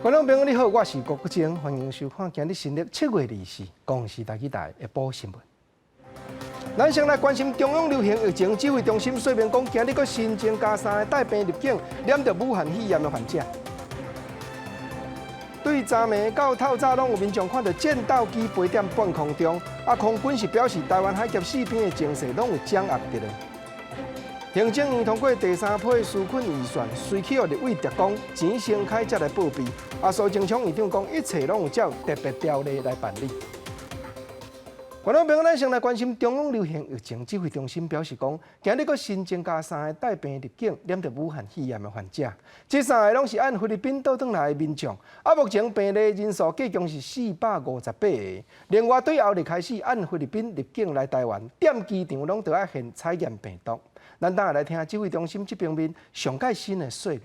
觀眾朋友你好，我是郭國晶，歡迎收看今日新曆7月24公視台語台下晡新聞。咱先來關心中央流行疫情指揮中心說明講，今日閣新增加三个帶病入境、染著武漢肺炎的患者。對昨暝到透早，攏有民眾看著戰鬥機飛踮半空中，啊，空軍是表示台灣海峽四邊的情勢攏有掌握佇咧。行政院通過第三批紓困預算，隨去予立委特講錢先開才來報備。啊，蘇貞昌院長講，一切攏有照特別條例來辦理。觀眾朋友，咱先來關心中央流行疫情指揮中心表示講，今日閣新增加三个帶病入境、染著武漢肺炎的患者，這三个攏是按菲律賓倒轉來的民眾。啊，目前病例人數計共是458個。另外，對後日開始按菲律賓入境來台灣，踮機場攏著愛現採驗病毒。咱等下來聽指揮中心這方面上蓋新的說明。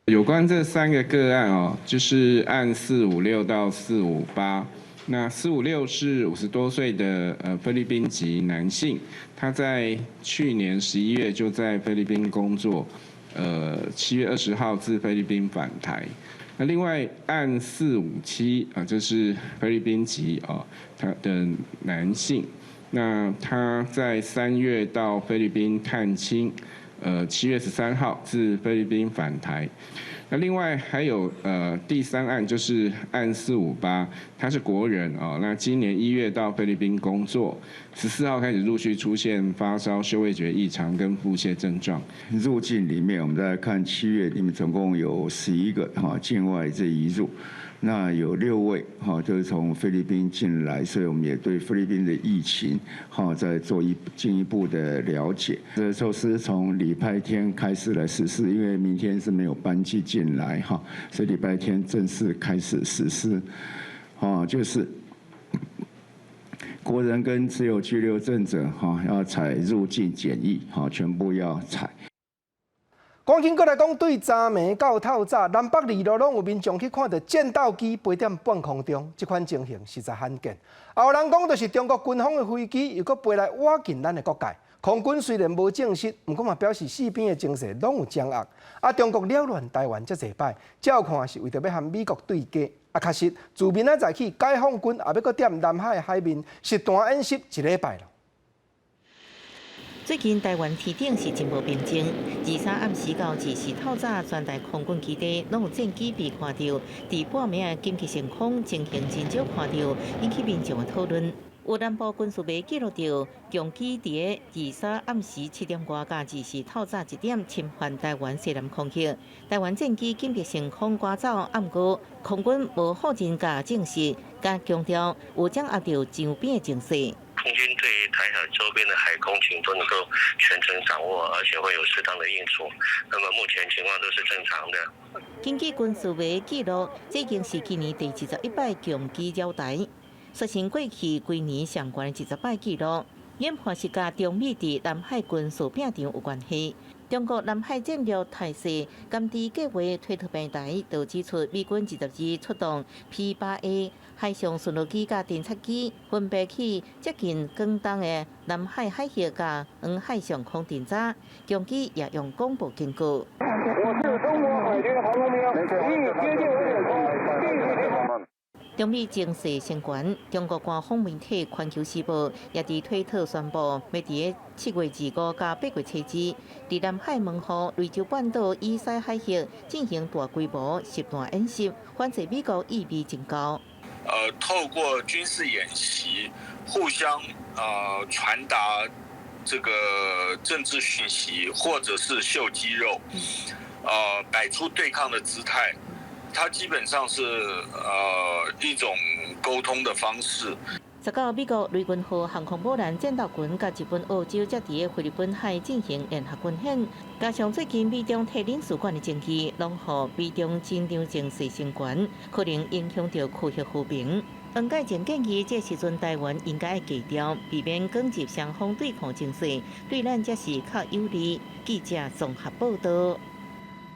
有關這三個個案哦，就是案456到458。那四五六是50多歲的菲律賓籍男性，他在去年11月就在菲律賓工作，7月20號自菲律賓返台。那另外案457啊，這是菲律賓籍啊，他的男性，那他在3月到菲律賓探親，7月13號自菲律賓返台。那另外還有第三案就是案458，他是國人哦。那今年1月到菲律賓工作，14號開始陸續出現發燒、嗅味覺異常跟腹瀉症狀。入境裡面，我們再看7月裡面總共有11個哈境外這移入，那有6位哈就是從菲律賓進來，所以我們也對菲律賓的疫情哈在做一進一步的了解。這個措施從禮拜天開始來實施，因為明天是沒有班機進來哈，所以禮拜天正式開始實施。哦，就是國人跟持有居留證者哈要採入境檢疫，哈全部要採。趕緊閣來講，對昨暝到透早，南北二路攏有民眾去看著戰鬥機飛踮半空中，這款情形實在罕見。也有人講，就是中國軍方的飛機又閣飛來倚近咱的國界。空軍雖然無證實，毋過嘛表示四邊的情勢攏有掌握。啊，中國擾亂台灣這濟擺，照看是為著欲和美國對決。啊，確實，自明仔載起，解放軍也欲閣踮南海海面實彈演習一禮拜囉。最近台灣天頂是真無平靜，23暗時到24透早，全台空軍基地攏有戰機被看著，佇半暝仔緊急升空情形真少看著，引起民眾的討論。有南部軍事迷記錄著，共機佇23暗時7點外佮24透早1點侵犯台灣西南空域，台灣戰機緊急升空趕走，毋過空軍無否認佮證實，佮強調有掌握著周邊的情勢。空軍對於台海周邊的海空情都能夠全程掌握，而且會有適當的應處。那麼目前情況都是正常的。根據軍事媒記錄，這已經是今年第21擺共機擾台，刷新過去幾年相關的20擺記錄。研判是佮中美佇南海軍事拼場有關係。中國南海戰略態勢監視計畫推特平台就指出，美軍22出動 P-8A 海上巡邏機佮偵察機，分別去接近廣東的南海海域佮黃海上空偵察，共機也用廣播警告。我是中國海軍航空兵，已接近危險區，必須停航。中美情勢升懸，中國官方媒體《環球時報》也佇推特宣布，欲佇7月25佮8月初二，佇南海門戶、雷州半島以西海域進行大規模實彈演習，反制美國意味真高。透過軍事演習，互相傳達這個政治訊息，或者是秀肌肉，擺出對抗的姿態。它基本上是一種溝通的方式。19美國雷根號航空母艦戰鬥群佮日本、澳洲才佇菲律賓海進行聯合軍演，加上最近美中提領事館的爭議，攏予美中緊張情勢升懸，可能影響著區域和平。黃介正建議，這時陣台灣應該愛低調，避免捲入雙方對抗情勢，對咱才是較有利。記者綜合報道。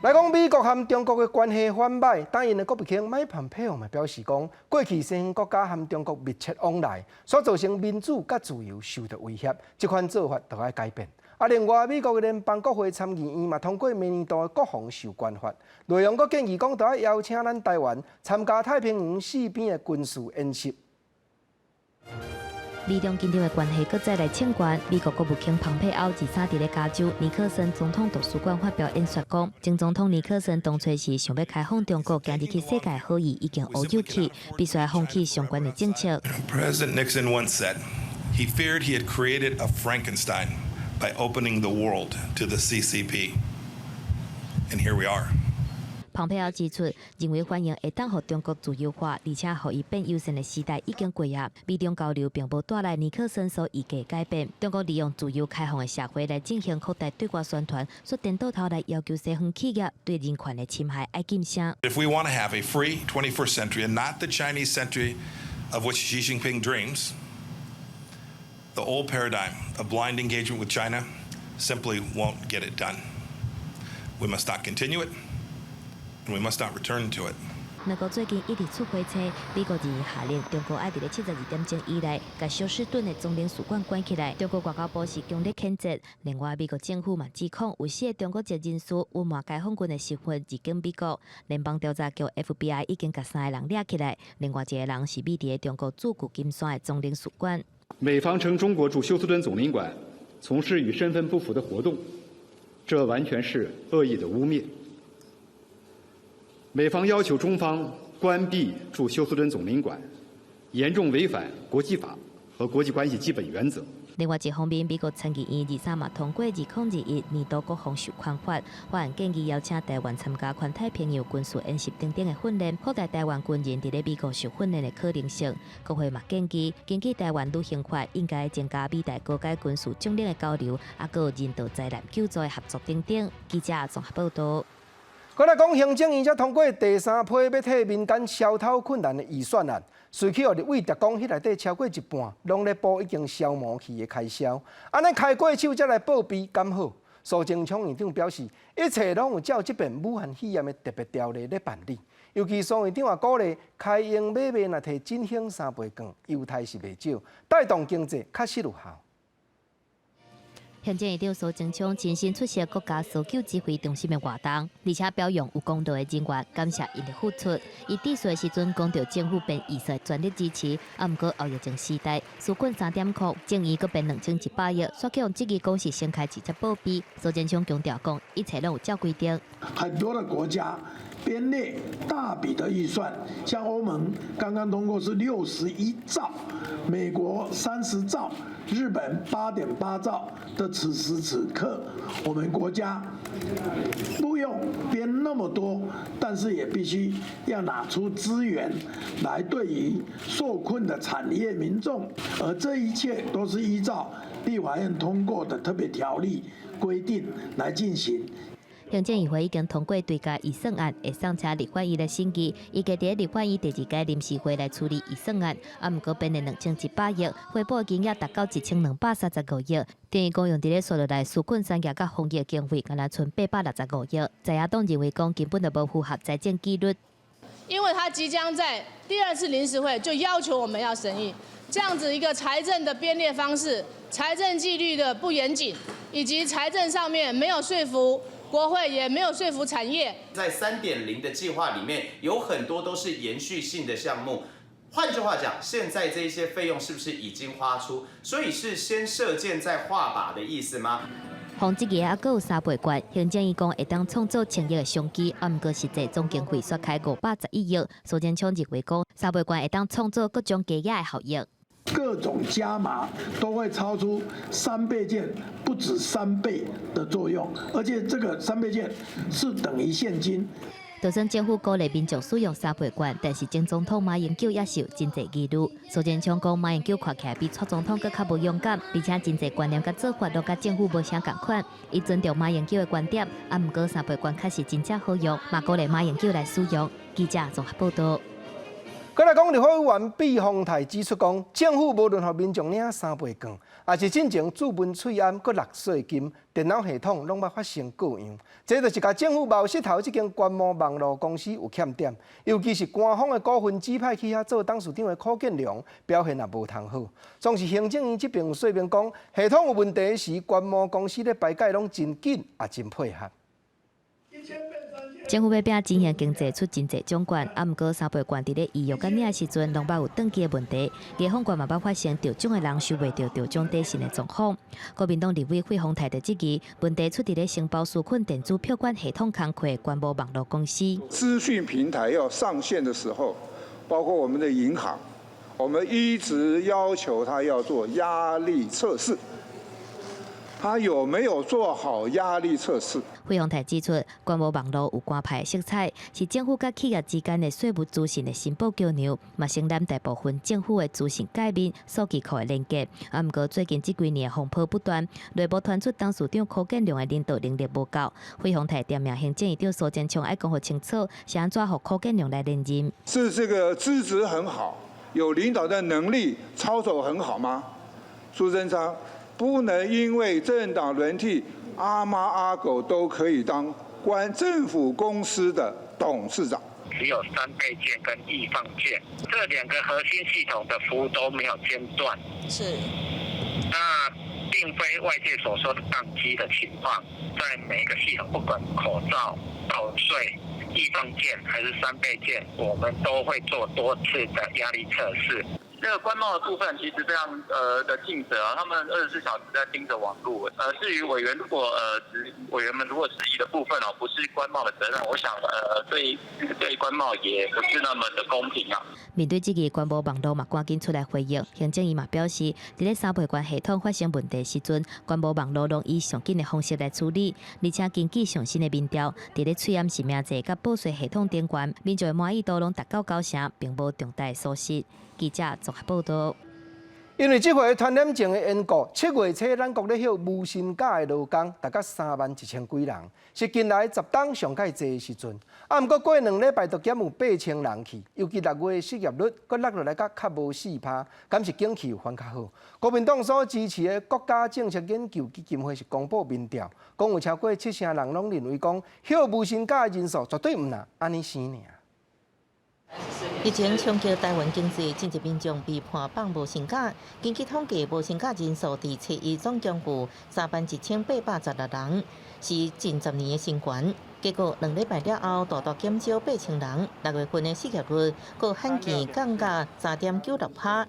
來講美國和中國的關係反䆀，當𪜶的國務卿麥蓬佩奧嘛表示講，過去西方國家和中國密切往來，所造成民主佮自由受著威脅，這款做法著愛改變。啊，另外美國的聯邦國會參議院嘛通過明年度的國防授權法，內容閣建議講，著愛邀請咱台灣參加太平洋四邊的軍事演習。美中緊張的關係閣再來升懸。美國國務卿蓬佩奧23佇咧加州尼克森總統圖書館發表演說，講前總統尼克森當初時想欲開放中國行入去世界的好意已經烏有去，必須愛放棄相關的政策。 President Nixon once said he feared he had created a Frankenstein by opening the world to the CCP. And here we are. 蓬佩奧指出，認為歡迎會當予中國自由化，而且予伊變友善的時代已經過啊。美中交流並無帶來尼克森所預計改變。中國利用自由開放的社會來進行擴大對外宣傳，煞顛倒頭來要求西方企業對人權的侵害愛禁聲。 If we want to have a free 21st century and not the Chinese century of which Xi Jinping dreams, the old paradigm of blind engagement with China simply won't get it done. We must not continue it. And we must not return to it. 美國最近一直出火車，美國2日下令中國愛佇咧72點鐘以內，共休斯頓的總領事館關起來。中國外交部是強烈譴責。另外，美國政府嘛指控有四個中國籍人士隱瞞解放軍的身份入境美國。聯邦調查局 FBI 已經共三個人掠起來，另外一個人是美佇咧中國駐舊金山的總領事館。美方稱中國駐休斯頓總領館從事與身份不符的活動，這完全是惡意的污衊。美方要求中方關閉駐休斯頓總領館，嚴重違反國際法和國際關係基本原則。另外一方面，美國參議院23嘛通過2021年度國防授權法，法案建議邀請台灣參加環太平洋軍事演習等等的訓練，擴大台灣軍人佇咧美國受訓練的可能性。國會嘛建議，根據台灣旅行法，應該增加美台高階軍事將領的交流，抑閣有人道災難救助的合作等等。記者綜合報道。閣來講，行政院才通過第三批欲替民間消頭困難的預算案，隨去予立委逐講，彼內底超過一半，攏咧補已經消磨去的開銷。按呢開過手才來報備，敢好？蘇貞昌院長表示，一切攏有照這遍武漢肺炎的特別條例咧辦理。尤其蘇院長也鼓勵開用買賣，若提振興三倍券，優待是袂少，帶動經濟確實有效。行政院長蘇貞昌親身出席國家搜救指揮中心的活動，而且表揚有功勞的人員，感謝𪜶的付出。伊致辭的時陣講著政府編預算全力支持，啊，毋過後疫情時代，紓困3.0，政院閣編2100億，煞去予質疑講是先開支才報備。蘇貞昌強調講，一切攏有照規定。很多的國家編列大筆的預算，像歐盟剛剛通過是61兆，美國30兆，日本8.8兆的此時此刻，我們國家不用編那麼多，但是也必須要拿出資源來對於受困的產業民眾，而這一切都是依照立法院通過的特別條例規定來進行。行政院會已經通過追加預算案，會送請立法院來審議，預計佇立法院第二屆臨時會來處理預算案。啊，毋過編了2100億，回補金額達到1235億，等於講用佇咧紲落來紓困產業佮防疫經費，敢若賰865億。在野黨認為講根本就無符合財政紀律。因為他即將在第二次臨時會就要求我們要審議，這樣子一個財政的編列方式、財政紀律的不嚴謹，以及財政上面沒有說服國會，也沒有說服產業。在3.0的計劃裡面，有很多都是延續性的項目。換句話講，現在這一些費用是不是已經花出？所以是先射箭再畫靶的意思嗎？防質疑抑閣有三倍券，行政院講會當創造千億的商機，啊，毋過實際總經費煞開511億。蘇貞昌認為講，三倍券會當創造各種加額的效益。各種加碼都會超出三倍券，不止三倍的作用，而且這個三倍券是等於現金。就算政府鼓勵民眾使用三倍券，但是前總統馬英九也是有真濟疑慮。蘇貞昌講，馬英九看起來比蔡總統閣較無勇敢，而且真濟觀念佮做法攏佮政府無啥仝款。伊尊重馬英九的觀點，啊，毋過三倍券確實真正好用，嘛鼓勵馬英九來使用。記者綜合報道。閣來講，立法委員畢鴻泰指出講，政府無論予民眾領三倍券，抑是進前注文喙罨閣納稅金，電腦系統攏捌發生故障。這就是共政府謀勢頭這間關貿網路公司有欠點，尤其是官方的股份指派去遐做董事長的柯建良表現也無通好。總是行政院這邊有說明講，系統有問題時，關貿公司咧排解攏真緊，也真配合。政府欲拚振興經濟出真濟獎券，啊，毋過三倍券佇咧預約佮領時陣，攏捌有斷機的問題。藝坊券嘛捌發生中獎的人收袂著中獎短信的狀況。國民黨立委費鴻泰就質疑，問題出佇咧承包紓困電子票券系統工課關貿網路公司。資訊平台要上線的時候，包括我們的銀行，我們一直要求他要做壓力測試。他有沒有做好壓力測試？費鴻泰指出，關貿網路有官派色彩，是政府佮企業之間的稅務資訊的申報橋梁，嘛承擔大部分政府的資訊介面、數據庫的連結。啊，毋過最近這幾年的風波不斷，內部傳出董事長柯建良的領導能力無夠。費鴻泰點名行政院長蘇貞昌愛講予清楚，是按怎予柯建良來連任？是這個資質很好，有領導的能力，操守很好嗎？蘇貞昌。不能因為政黨輪替，阿貓阿狗都可以當官政府公司的董事長。只有三倍券跟藝坊券這兩個核心系統的服務都沒有間斷。是。那並非外界所說的宕機的情況，在每個系統，不管口罩、報稅、藝坊券還是三倍券，我們都會做多次的壓力測試。那個關貿的部分其實非常的盡責啊，他們24小時在盯着網路。至於委員如果委員們如果質疑的部分哦，不是關貿的責任，我想對關貿也不是那麼的公平啊。面對這個關貿網路嘛，趕緊出來回應。行政院嘛表示，佇咧三倍券系統發生問題時陣，關貿網路攏以上緊的方式來處理，而且根據上新的民調，佇咧喙罨實名制佮報稅系統頂懸，民眾的滿意度攏達到9成，並無重大損失。記者綜合報道。因為這回傳染症的緣故，7月初咱國咧歇無薪假的勞工達到3萬1千幾人，是近來10冬上蓋濟的時陣。啊，毋過過2禮拜就減有8000人去，尤其6月失業率閣落落來甲較無4趴，敢是景氣有反較好。國民黨所支持的國家政策研究基金會是公布民調，講有超過7成人攏認為講歇無薪假的人數絕對毋若按呢生爾。疫情衝擊台灣經濟，真濟民眾被迫放無薪假。根據統計，無薪假人數佇初一總共有31,816人，是近10年的新高。結果2禮拜了後，大大減少8000人。6月份的失業率閣罕見降到3.96趴。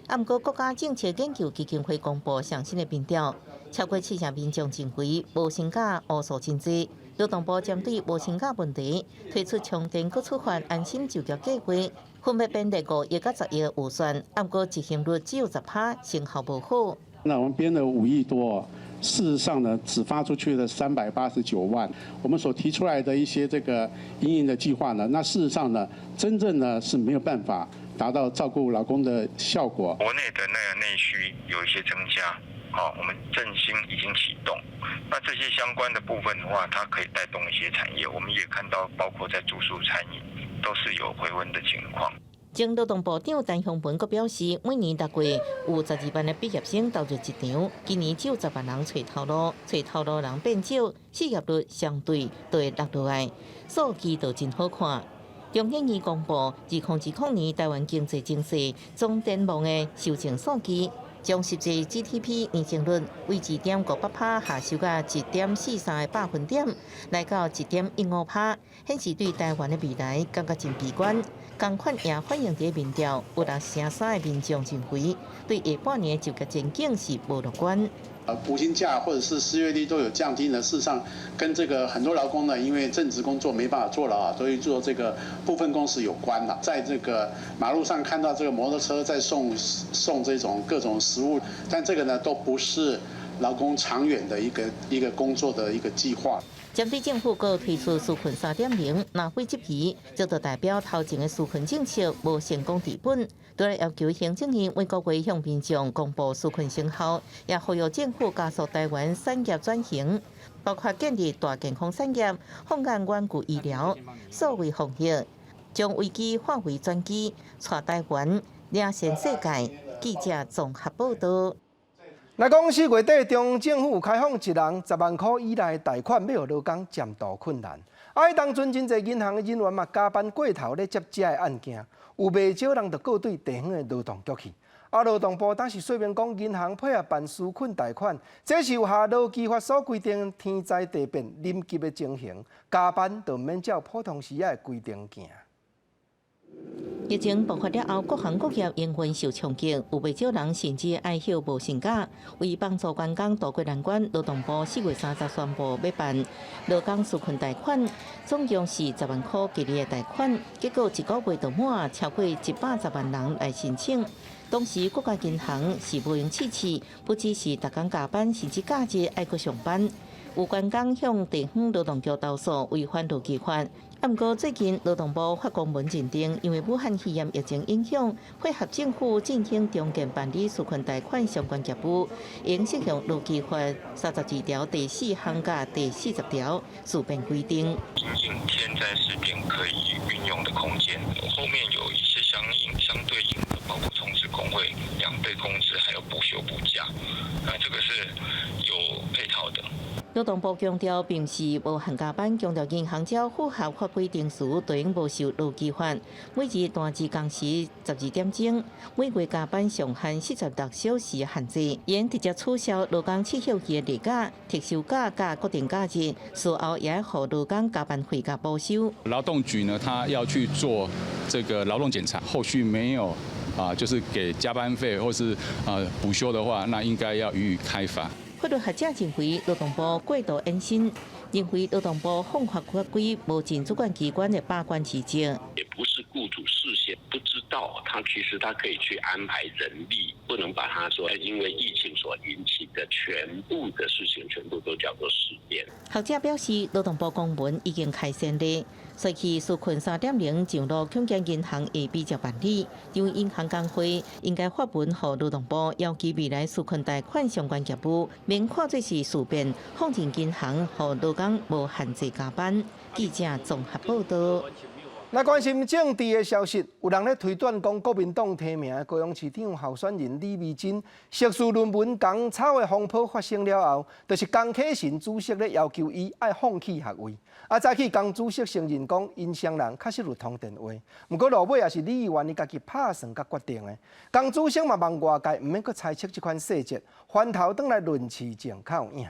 啊，毋過國家政策研究基金會公布上新的民調，超過7成民眾認為無薪假烏數真濟。勞動部針對無薪假問題，推出充電閣處罰安心就業計劃，分別編列5億佮10億預算，毋過執行率只有10趴，成效無好。那我們編了5億多，事實上呢，只發出去了389萬。我們所提出來的一些這個因應的計劃呢，那事實上呢，真正呢是沒有辦法達到照顧勞工的效果。國內的那個內需有一些增加。好，我們振興已經啟動，那這些相關的部分的話，它可以帶動一些產業。我們也看到，包括在住宿、餐飲，都是有回溫的情況。前勞動部長陳香文閣表示，每年6月有12萬的畢業生投入職場，今年只有10萬人揣頭路，揣頭路人變少，失業率相對就會落落來，數據就真好看。中研院公布，2020年台灣經濟情勢總展望的修正數據。將實際 GDP 年增率維2.58趴下修到1.43個百分點，來到1.15趴，顯示對台灣的未來感覺真悲觀。仝款也反映佇民調，有6成3的民眾認為對下半年就業前景是無樂觀。無薪假或者是失業率都有降低呢。事實上，跟這個很多勞工呢，因為正職工作沒辦法做了啊，所以做這個部分工時有關啦。在這個馬路上看到這個摩托車在送這種各種食物，但這個呢，都不是勞工長遠的一個工作的一個計劃。針對政府閣推出紓困3.0，藍委質疑，這就代表頭前的紓困政策無成功治本。除了要求行政院每個月向民眾公布紓困成效，也呼籲政府加速台灣產業轉型，包括建立大健康產業、放眼遠距醫療、數位防疫。將危機化為轉機，帶台灣領先世界。記者綜合報道。來講4月底，中央政府開放一人10萬箍以內貸款，欲予勞工暫渡困難。啊，彼當陣真濟銀行的人員嘛加班過頭咧接這个案件，有袂少人就告對地方的勞動局去。啊，勞動部當時說明講，銀行配合辦紓困貸款，這是有合勞基法所規定天災地變臨急的情形，加班就毋免照普通時仔的規定行。疫情爆發了後，各行各業營運受衝擊，有袂少人甚至愛歇無薪假。為幫助員工渡過難關，勞動部4月30宣布欲辦勞工紓困貸款，總共是10萬箍低利的貸款。結果一個月就滿，超過110萬人來申請。當時各家銀行是無閒試試，不只是逐工加班，甚至假日愛閣上班。有員工向地方勞動局投訴違反勞基法。啊，毋過最近勞動部發公文認定，因為武漢肺炎疫情影響，配合政府進行重建辦理紓困貸款相關業務，應適用勞基法32條第四項佮第40條事變規定。因應天災事變可以運用的空間，後面有一些相應相對應的，包括終止工會2倍工資，還有補休補假，那這個是有配套的。勞動部強調，並是無限加班，強調銀行只要符合法規定時，就應無受勞基法。每日單日工時12點鐘，每月加班上限46小時限制，應直接取消勞工七休日的例假、特休假佮國定假日，事後也予勞工加班費佮報酬。勞動局呢，他要去做這個勞動檢查，後續沒有啊，就是給加班費或是啊補休的話，那應該要予以開罰。法律學者認為，勞動部過度延伸，認為勞動部放發法規無盡主管機關的把關職責。也不是僱主事先不知道，他其實他可以去安排人力，不能把他說因為疫情所引起的全部的事情，全部都叫做事變。學者表示，勞動部公文已經開先例，所以紓困3.0上路，恐驚銀行會比照辦理，認為銀行公會應該發文予勞動部，要求未來紓困貸款相關業務，免看做是事變，放任銀行予勞工無限制加班。記者綜合報道。來關心政治的消息，有人咧推斷講，國民黨提名的高雄市長候選人李眉蓁，碩士論文共抄的風波發生了後，就是江啟臣主席咧要求伊愛放棄學位。啊，早起江主席承認講，𪜶雙人確實有通電話，毋過落尾也是李議員伊家己拍算佮決定的。江主席嘛望外界毋免閣猜測這款細節，翻頭轉來論市政較有影。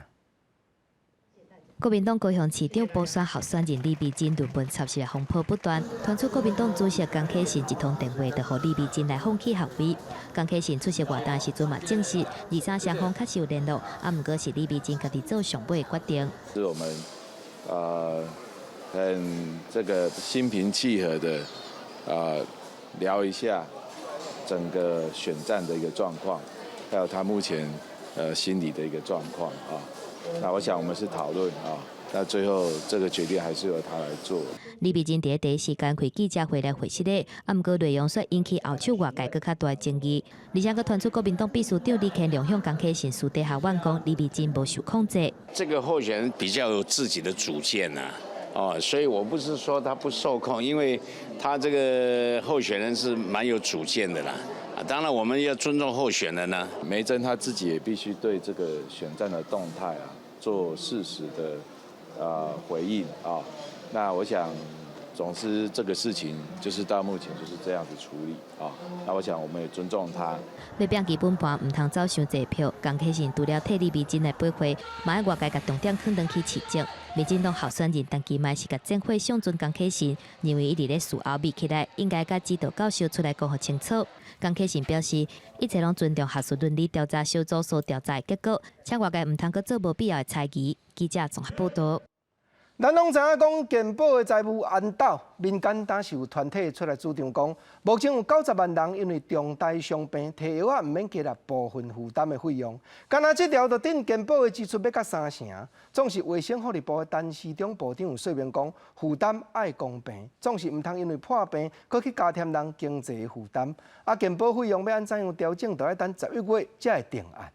國民黨高雄市長補選候選人李眉蓁論文抄襲的風波不斷，傳出國民黨主席江啟臣一通電話就予李眉蓁來放棄學位。江啟臣出席活動時陣嘛證實，二三雙方確實有聯絡，啊，毋過是李眉蓁家己做上尾決定。是我們很這個心平氣和的聊一下整個選戰的一個狀況，還有他目前心理的一個狀況啊。那我想我們是討論啊，那最後這個決定還是由他來做。李眉蓁佇第一時間開記者會來回釋的，啊，毋過內容卻引起後手外界閣較大的爭議，而且閣傳出國民黨秘書長李乾龍向江啟臣私底下怨講李眉蓁無受控制。這個候選人比較有自己的主見吶，哦，所以我不是說他不受控，因為他這個候選人是蠻有主見的啦。啊，當然我們要尊重候選人呢。眉蓁他自己也必須對這個選戰的動態啊做適時的回應啊。那我想，總之這個事情就是到目前就是這樣子處理啊。那我想我們也尊重他。欲拚基本盤，毋通走傷濟票。江啟臣除了替李眉蓁來掰貨，嘛愛外界共重點囥轉去市政。民進黨候選人陳其邁是共戰火相準江啟臣，認為伊佇咧事後密起來，應該共指導教授出來講予清楚。江啟臣表示，一切攏尊重學術倫理調查小組所調查的結果，請外界毋通閣做無必要的猜疑。記者綜合報道。咱攏知影講，健保的財務絚斗，民間當時有團體出來主張講，目前有90萬人因為重大傷病，提藥仔毋免加納部分負擔的費用。敢若這條就等健保的支出欲甲三成。總是衛生福利部的陳時中部長有說明講，負擔愛公平，總是毋通因為破病，閣去加添人經濟的負擔。啊，健保費用欲按怎樣調整，就愛等11月才會定案。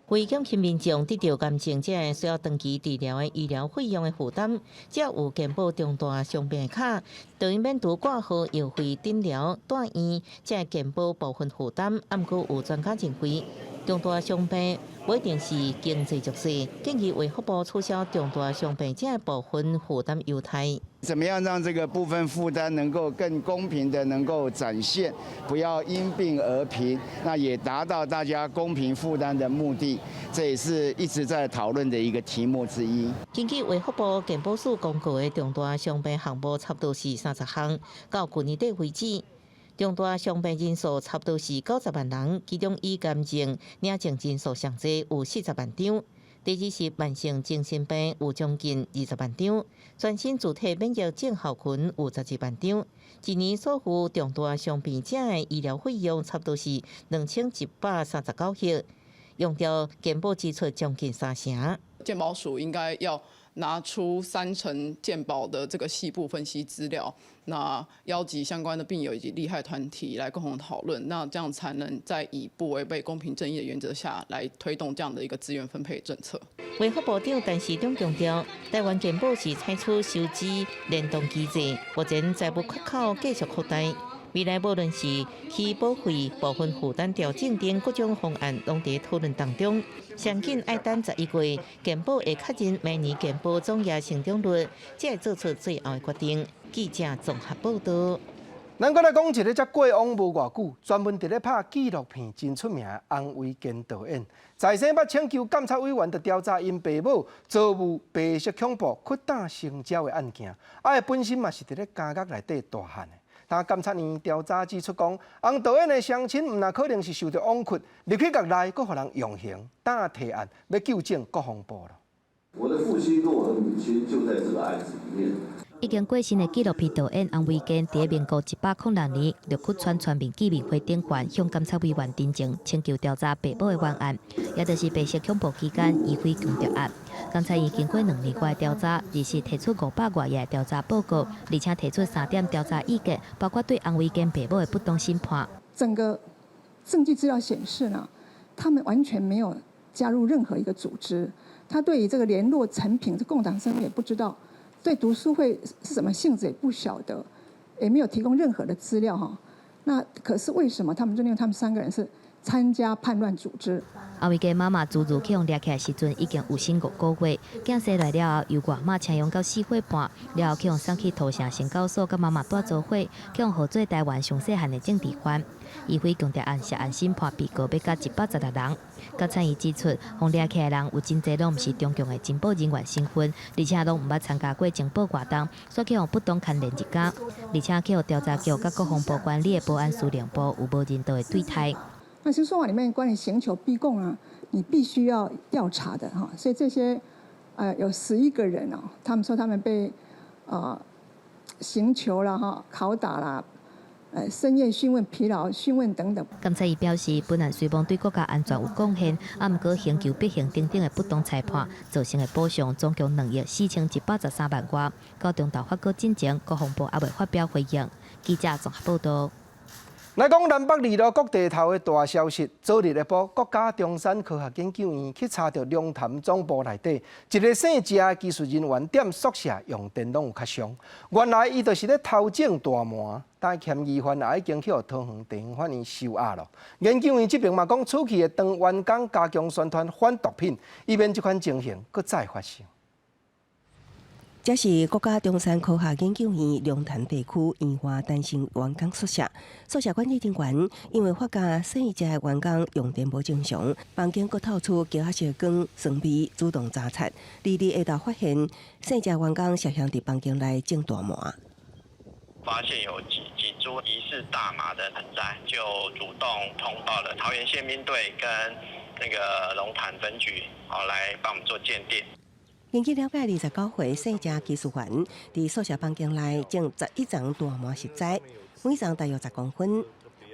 為減輕民眾得著癌症這需要長期治療的醫療費用的負擔，只要有健保重大傷病卡，就會免除掛號、藥費、診療、住院這健保部分負擔。毋過有專家認為，重大傷病無一定是經濟弱勢，建議衛福部取消重大傷病這部分負擔優待。怎麼樣讓這個部分負擔能夠更公平的能夠展現，不要因病而貧，那也達到大家公平負擔的目的，這也是一直在討論的一個題目之一。根據衛福部健保署公告的重大傷病項目，差不多是30項，到舊年底為止，重大傷病人數差不多是90萬人，其中以癌症領證人數上濟有40萬張。第二是慢性精神病有將近20萬張，全身自體免疫症候群有12萬張。一年所付重大傷病者的醫療費用差不多是2139億，用掉健保支出將近三成。健保署應該要拿出三成健保的這個細部分析資料，那邀集相關的病友以及利害團體來共同討論，那這樣才能在以不違背公平正義的原則下來推動這樣的一個資源分配政策。衛福部長陳時中強調，台灣健保是採取收支聯動機制，目前財務缺口繼續擴大。未來無論是起保費、部分負擔調整等各種方案，攏佇討論當中。上緊愛等11月，健保會確認明年健保總額成長率，才會做出最後的決定。記者綜合報導。咱閣來講一个，才過往無偌久，專門佇咧拍紀錄片真出名的洪維堅導演，在先捌請求監察委員著調查𪜶爸母遭遇白色恐怖、屈打成招的案件，啊，伊本身嘛是佇咧監獄內底大漢的。但監察院調查指出講，洪導演的雙親毋但可能是受著枉屈，入去獄內閣予人用刑，當提案欲糾正國防部囉。我的父親跟我的母親就在這個案子裡面。已經過身的紀錄片導演洪維堅，佇民國106年六窟村全民見面會頂懸，向監察委員陳情，請求調查爸母的冤案，也就是白色恐怖期間疑匪強盜案。監察院經過2年外調查，二是提出500外頁調查報告，而且提出三點調查意見，包括對洪維堅爸母的不當審判。整個證據資料顯示呢，他們完全沒有加入任何一個組織，他對於這個聯絡誠品這共黨身份也不知道。對讀書會是什麼性質也不曉得，也沒有提供任何的資料哈。那可是為什麼他們認定他們三個人是參加叛亂組織？洪維堅媽媽朱如去予掠起來時陣已經有身5個月，囝生來了後，由外媽請養到4歲半，了後去予送去土城懲教所，佮媽媽蹛做伙，去予號做台灣上細漢的政治犯。疑匪強盜案涉案審判被告欲共116人。監察院指出，予掠起來的人有真濟攏毋是中共的情報人員身份，而且攏毋捌參加過情報活動，煞去予不當牽連入監，而且去予調查局佮國防部管理的保安司令部有無人道的對待。那刑訴法裡面關於刑求逼供啊，你必須要調查的哈，所以這些，有11個人哦，他們說他們被刑求了哈，拷打啦，深夜訊問、疲勞訊問等等。監察院表示，本案雖罔對國家安全有貢獻，啊，毋過刑求必刑等等的不當裁判，造成的補償總共2億4113萬外。到中投發稿進前，國防部猶未發表回應。記者綜合報道。來講南北二路國地頭的大消息，昨日下晡，國家中山科學研究院去查著龍潭總部內底一个姓謝的技術人員踮宿舍用電攏有較傷。原來伊就是咧偷種大麻，但嫌疑犯也已經去予桃園地方法院收押囉。研究院這邊嘛講，此去會當員工加強宣傳反毒品，以免這款情形閣再發生。這是國家中山科學研究院龍潭地區研發單身員工宿舍，宿舍管理人員因為發覺姓謝的員工用電無正常，房間閣透出膠仔色光、酸味，主動查察。二日下晝發現姓謝員工涉嫌佇房間內種大麻。發現有幾株疑似大麻的盆栽，就主動通報了桃園憲兵隊跟那個龍潭分局，好來幫我們做鑑定。根據了解，29歲姓謝技術員佇宿舍房間內種11叢大麻植栽，每叢大約10公分，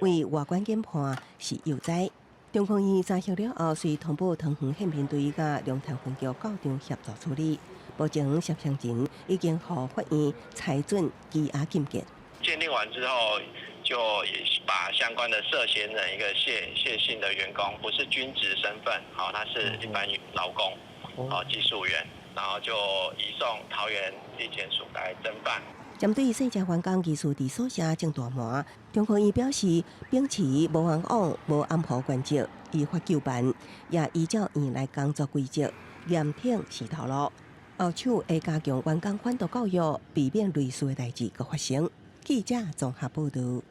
為外觀研判是幼栽。中科院查核了後，隨通報桃園憲兵隊佮龍潭分局到場協助處理。目前涉嫌人已經予法院裁准羈押禁見。鑑定完之後，就也把相關的涉嫌人一個謝謝姓的員工，不是軍職身份，好，他是一般勞工，好技術員，然後就移送桃園地檢署來偵辦。針對細隻員工疑似佇宿舍種大麻，中科院表示，秉持無冤枉、無掩護原則，依法究辦，也依照院內工作規則嚴懲是頭路。後手會加強員工反毒教育，避免類似的代誌閣發生。記者綜合報導。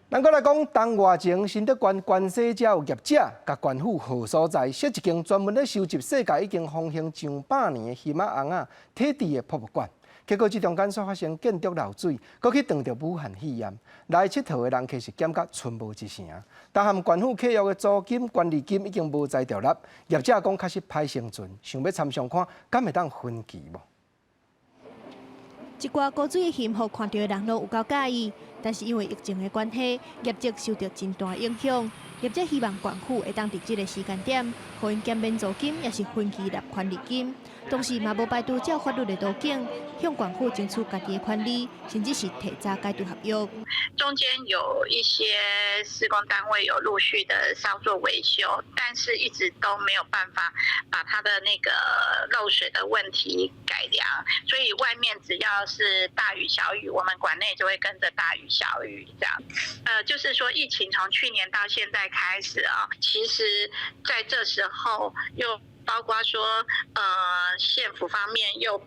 咱閣來講，冬外前新竹縣關西遮有業者共縣府號所在，設一間專門咧收集世界已經風行上百年的魚仔甕仔體制的博物館。結果這中間煞發生建築漏水，閣去撞著武漢肺炎，來𨑨迌的人客是減甲賰無一成。但和縣府契約的租金、權利金已經無才調納，業者講確實歹生存，想欲參詳看，敢會當分期無？這寡古錐的幸福看著的人攏有夠佮意，但是因為疫情的關係，業績受著真大影響。業者希望縣府會當佇這個時間點，予𪜶減免租金，抑是分期納權利金。同時嘛無排除照法律的途徑，向縣府爭取家己的權利，甚至是提早解除合約。中間有一些施工單位有陸續的稍作維修，但是一直都沒有辦法把它的那個漏水的問題改良，所以外面只要是大雨小雨，我們館內就會跟着大雨小雨這樣。就是說疫情從去年到現在開始啊，其實在這時候又包括說，縣府方面又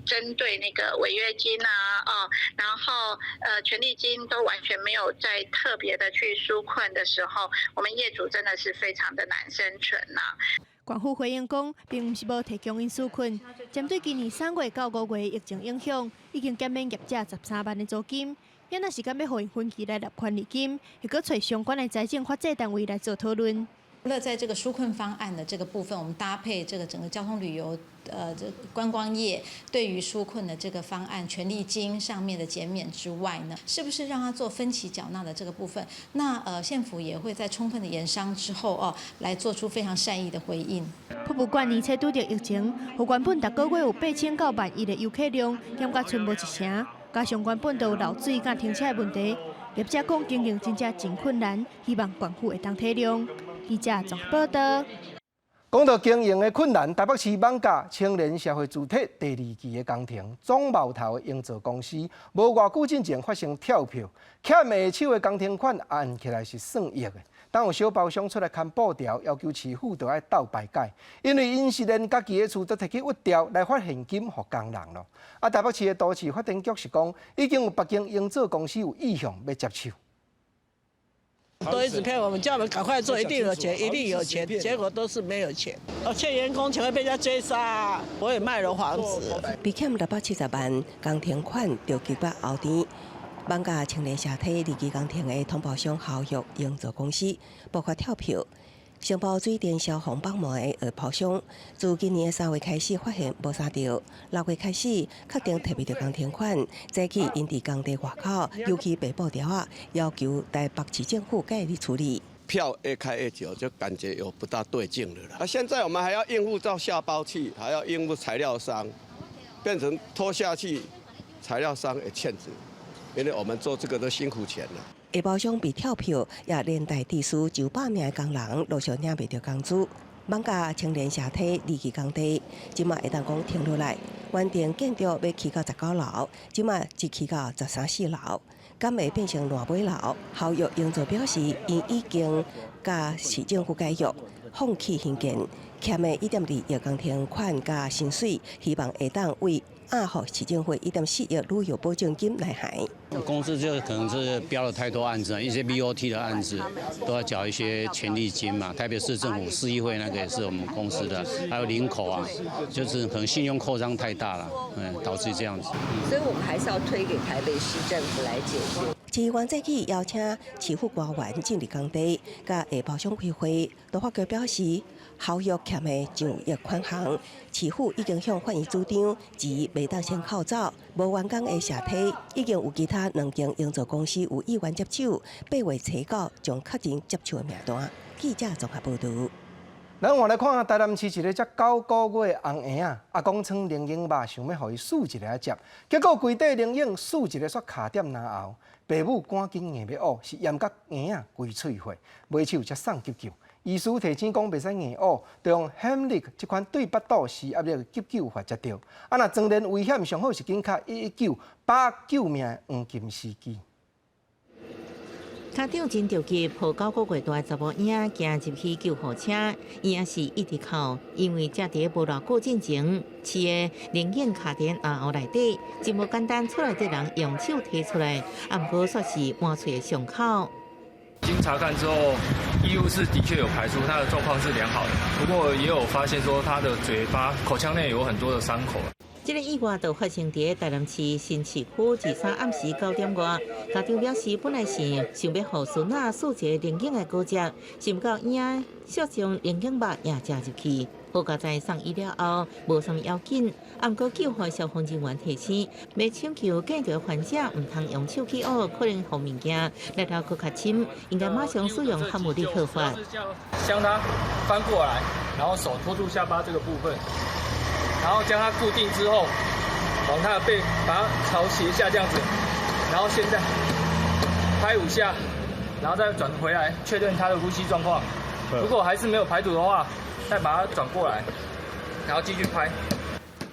針對那個違約金啊，哦，然後權利金都完全沒有在特別的去紓困的時候，我們業主真的是非常的難生存吶。縣府回應講，並毋是無提供𪜶紓困，針對今年3月到5月疫情影響，已經減免業者13萬的租金。也若是敢欲予𪜶分期來納權利金，會閣揣相關的財政法制單位來做討論。除了在這個紓困方案的這個部分，我們搭配這個整個交通旅遊、這觀光業對於紓困的這個方案、權利金上面的減免之外呢，是不是讓他做分期繳納的這個部分？那縣府也會在充分的研商之後哦，來做出非常善意的回應。博物館而且拄著疫情，予原本逐個月有8000到1.1萬的遊客量，減甲賰無一成，加上原本就有漏水佮停車的問題，業者講經營真正真困難，希望縣府會當體諒。記者綜報導。講到經營的困難，台北市艋舺青年社會住宅第二期的工程總貿頭的營造公司，無偌久進前發生跳票，欠下手的工程款按起來是算億的。當有小包商出來牽布條，要求市府著愛鬥排解，因為𪜶是連家己的厝都提去挖掉來發現金予工人囉。啊，台北市的都市發展局是講，已經有別間營造公司有意向欲接手。都一直騙我們，叫我們趕快做，一定有錢，一定有錢，結果都是沒有錢。我欠員工錢會被人家追殺，我也賣了房子。被欠670萬工程款，就結巴後天。艋舺青年社體二期工程的統包商豪旭營造公司，爆發跳票，承包水電消防綁網的外包商，自今年3月開始發現無三著，6月開始確定提袂著工程款，早起𪜶佇工地外口油漆白布條仔，要求台北市政府介入處理。票越開越久，就感覺有不大對勁了啦。啊，現在我們還要應付到下包去，還要應付材料商，變成拖下去，材料商也欠子，因為我們做這個都辛苦錢了。下包商被跳票，也連帶致使900名的工人陸續領袂著工資。艋舺青年社體二期工地，這馬會當講停落來，原定建築欲起到19樓，這馬只起到13、14樓，敢會變成爛尾樓？豪旭營造表示，𪜶已經佮市政府解約，放棄興建，欠的1.2億工程款佮薪水，希望會當為壓予市政府1.4億履約保證金來還。公司就可能是標了太多案子，一些 BOT 的案子都要繳一些權利金嘛。台北市政府市議會那個也是我們公司的，還有林口啊，就是可能信用擴張太大了，導致這樣子。所以我們還是要推給台北市政府來解決。市議員早起邀請市府官員進入工地，佮下包商開會，都發局表示，豪旭欠的上億款項，市府已經向法院主張，錢袂當先扣走，無完工的社體已經有其他兩間營造公司有意願接手，8月初九將確認接手的名單。記者綜合報導。咱換來看台南市一個才九個月的紅嬰仔，阿公藏靈嬰肉，想欲予伊欶一下食，結果規塊靈嬰欶一下煞卡踮嚨喉，爸母趕緊硬欲挖，是咽甲嬰仔規喙血，尾手才送急救。醫師提醒講，袂使硬挖，著用 Heimlich 這款對腹肚施壓力急救法才對。啊，若當然危險，上好是緊敲119，把握救命的黃金時機。家長真著急，抱九個月大查某嬰仔行入去救護車，伊也是一直哭，因為才佇無偌久進前，飼的靈嬰卡佇咽喉內底，真無簡單，厝內底人用手提出來，啊，毋過煞是滿喙的傷口。經查看之後，醫務室的確有排除他的狀況是良好的，不過也有發現說他的嘴巴、口腔內有很多的傷口。這個意外就發生佇台南市新市區23暗時9點外。家長表示，本來是想欲予孫仔欶一个靈嬰的果汁，想毋到嬰仔卻將靈嬰肉也食入去。好佳哉送醫了後，無啥物要緊。啊，毋過救護消防人員提醒，欲搶救見著患者，毋通用手去挖，可能予物件力道閣較深，應該馬上使用哈姆立克法。將它翻過來，然後手托住下巴這個部分。然後將它固定之後，往它的背，把它朝斜下這樣子，然後現在拍五下，然後再轉回來確認它的呼吸狀況。如果還是沒有排毒的話，再把它轉過來，然後繼續拍。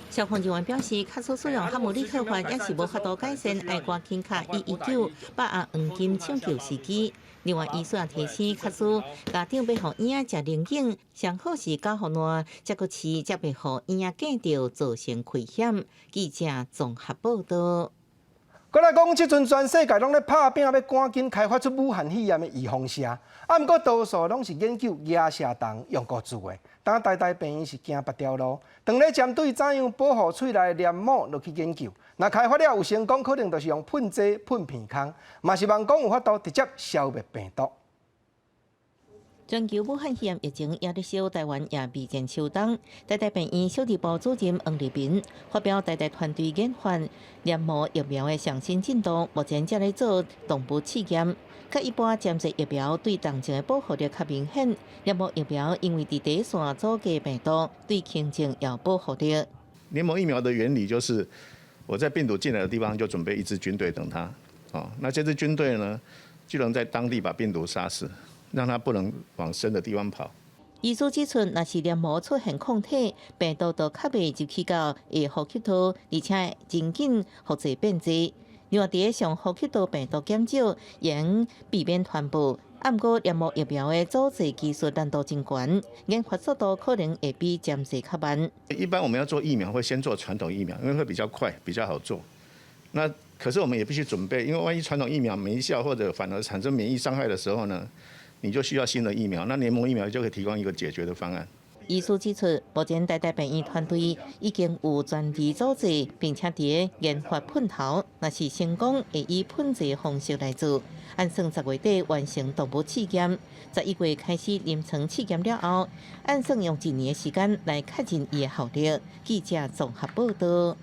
消防人員表示，假使使用哈姆立克法也是無法度改善，愛趕緊敲119，把握黃金搶救時機。另外，醫師也提醒，假使家長欲予嬰仔食靈嬰，上好是絞予爛，才閣飼，才袂予嬰仔見著造成危險。記者綜合報道。閣來講，這陣全世界攏咧拍拚，欲趕緊開發出武漢肺炎的預防射，啊，毋過多數攏是研究額射蟲用過做的。當台大病院是行別條路，當咧針對怎樣保護喙內黏膜落去研究，若開發了有成功，可能就是用噴劑噴鼻孔，嘛是望講有法度直接消滅病毒。全球武漢肺炎疫情也咧燒，台灣也備戰秋冬。台大病院小兒部主任黃立民發表台大團隊研發黏膜疫苗的上新進度，目前正咧做動物試驗。較一般針劑疫苗對重症的保護力較明顯，黏膜疫苗因為佇第一線阻隔病毒，對輕症有保護力。黏膜疫苗的原理就是，我在病毒進來的地方就準備一支軍隊等它，哦，那這支軍隊呢，就能在當地把病毒殺死。讓它不能往深的地方跑。醫師指出，若是黏膜出現抗體，病毒就較袂入去到下呼吸道，而且真緊複製變濟。另外，佇上呼吸道病毒減少，會避免傳播。啊，毋過黏膜疫苗的組製技術難度真懸，研發速度可能會比針劑較慢。一般我們要做疫苗，會先做傳統疫苗，因為會比較快，比較好做。那可是我們也必須準備，因為萬一傳統疫苗沒效，或者反而產生免疫傷害的時候呢？你就需要新的疫苗，那黏膜疫苗就可以提供一個解決的方案。醫師指出，目前台大病院團隊已經有專利組製，並且佇研發噴頭，若是成功，會以噴劑方式來做。按算10月底完成動物試驗，11月開始臨床試驗了後，按算用一年的時間來確認伊的效力。記者綜合報道。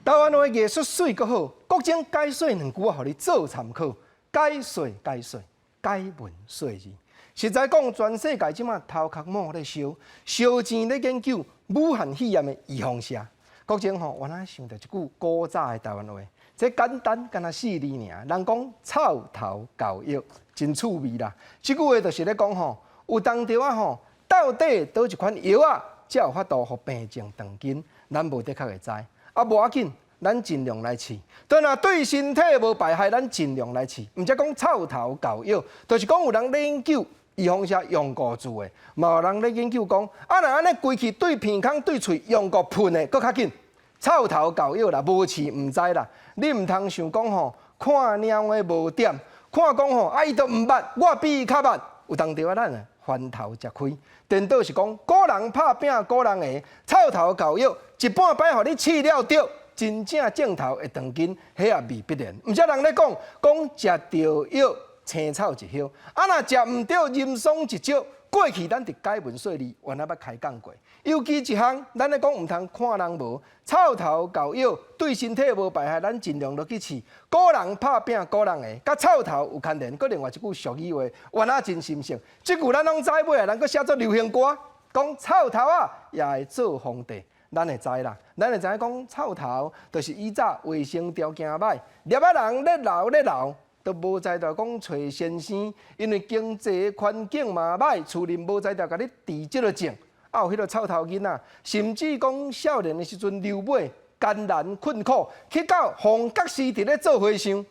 台灣話藝術媠閣好，國政解說兩句仔，予你做參考。解說解說。解文說字，實在講，全世界這馬頭殼某咧燒，燒錢咧研究武漢肺炎的預防射。國政吼，原來想著一句古早的台灣話，這簡單敢若四字爾。人講臭頭猴藥，真趣味啦。這句話就是咧講吼，有當著仔吼，到底佗一款藥仔才有法度予病情斷根，咱無的確會知。啊，無要緊。咱盡量來試，但若對身體無敗害，咱盡量來試。毋才講臭頭猴藥，就是講有人咧研究預防射用糊注的，嘛有人咧研究講，啊，若按呢規氣對鼻孔對喙用糊噴的，閣較緊。臭頭猴藥啦，無試毋知啦。你毋通想講吼，看貓的無點，看講吼，啊伊都毋捌，我比伊較捌。有當著仔咱番頭食虧，顛倒是講古人拍拚古人的臭頭猴藥，一半擺予你試了著。真正症頭會斷根，彼也未必然。毋才人咧講，講食著藥青草一葉，啊若食毋著人參一招。過去咱佇解文說字，原來捌開講過。尤其一項，咱咧講毋通看人無臭頭猴藥，對身體無敗害，咱盡量落去試。古人拍拚古人的，佮臭頭有牽連。閣另外一句俗語話，原來真心酸。這句咱攏知尾啊，人閣寫做流行歌。講臭頭仔也會做皇帝。咱會知啦，咱會知影講臭頭，就是以早衛生條件䆀，粒仔人咧流咧流，都無才調講揣先生，因為經濟環境嘛䆀，厝裡無才調共你挃這个種，啊有彼个臭頭囡仔，甚至講少年的時陣流尾艱難困苦，去到鳳閣寺佇咧做和尚。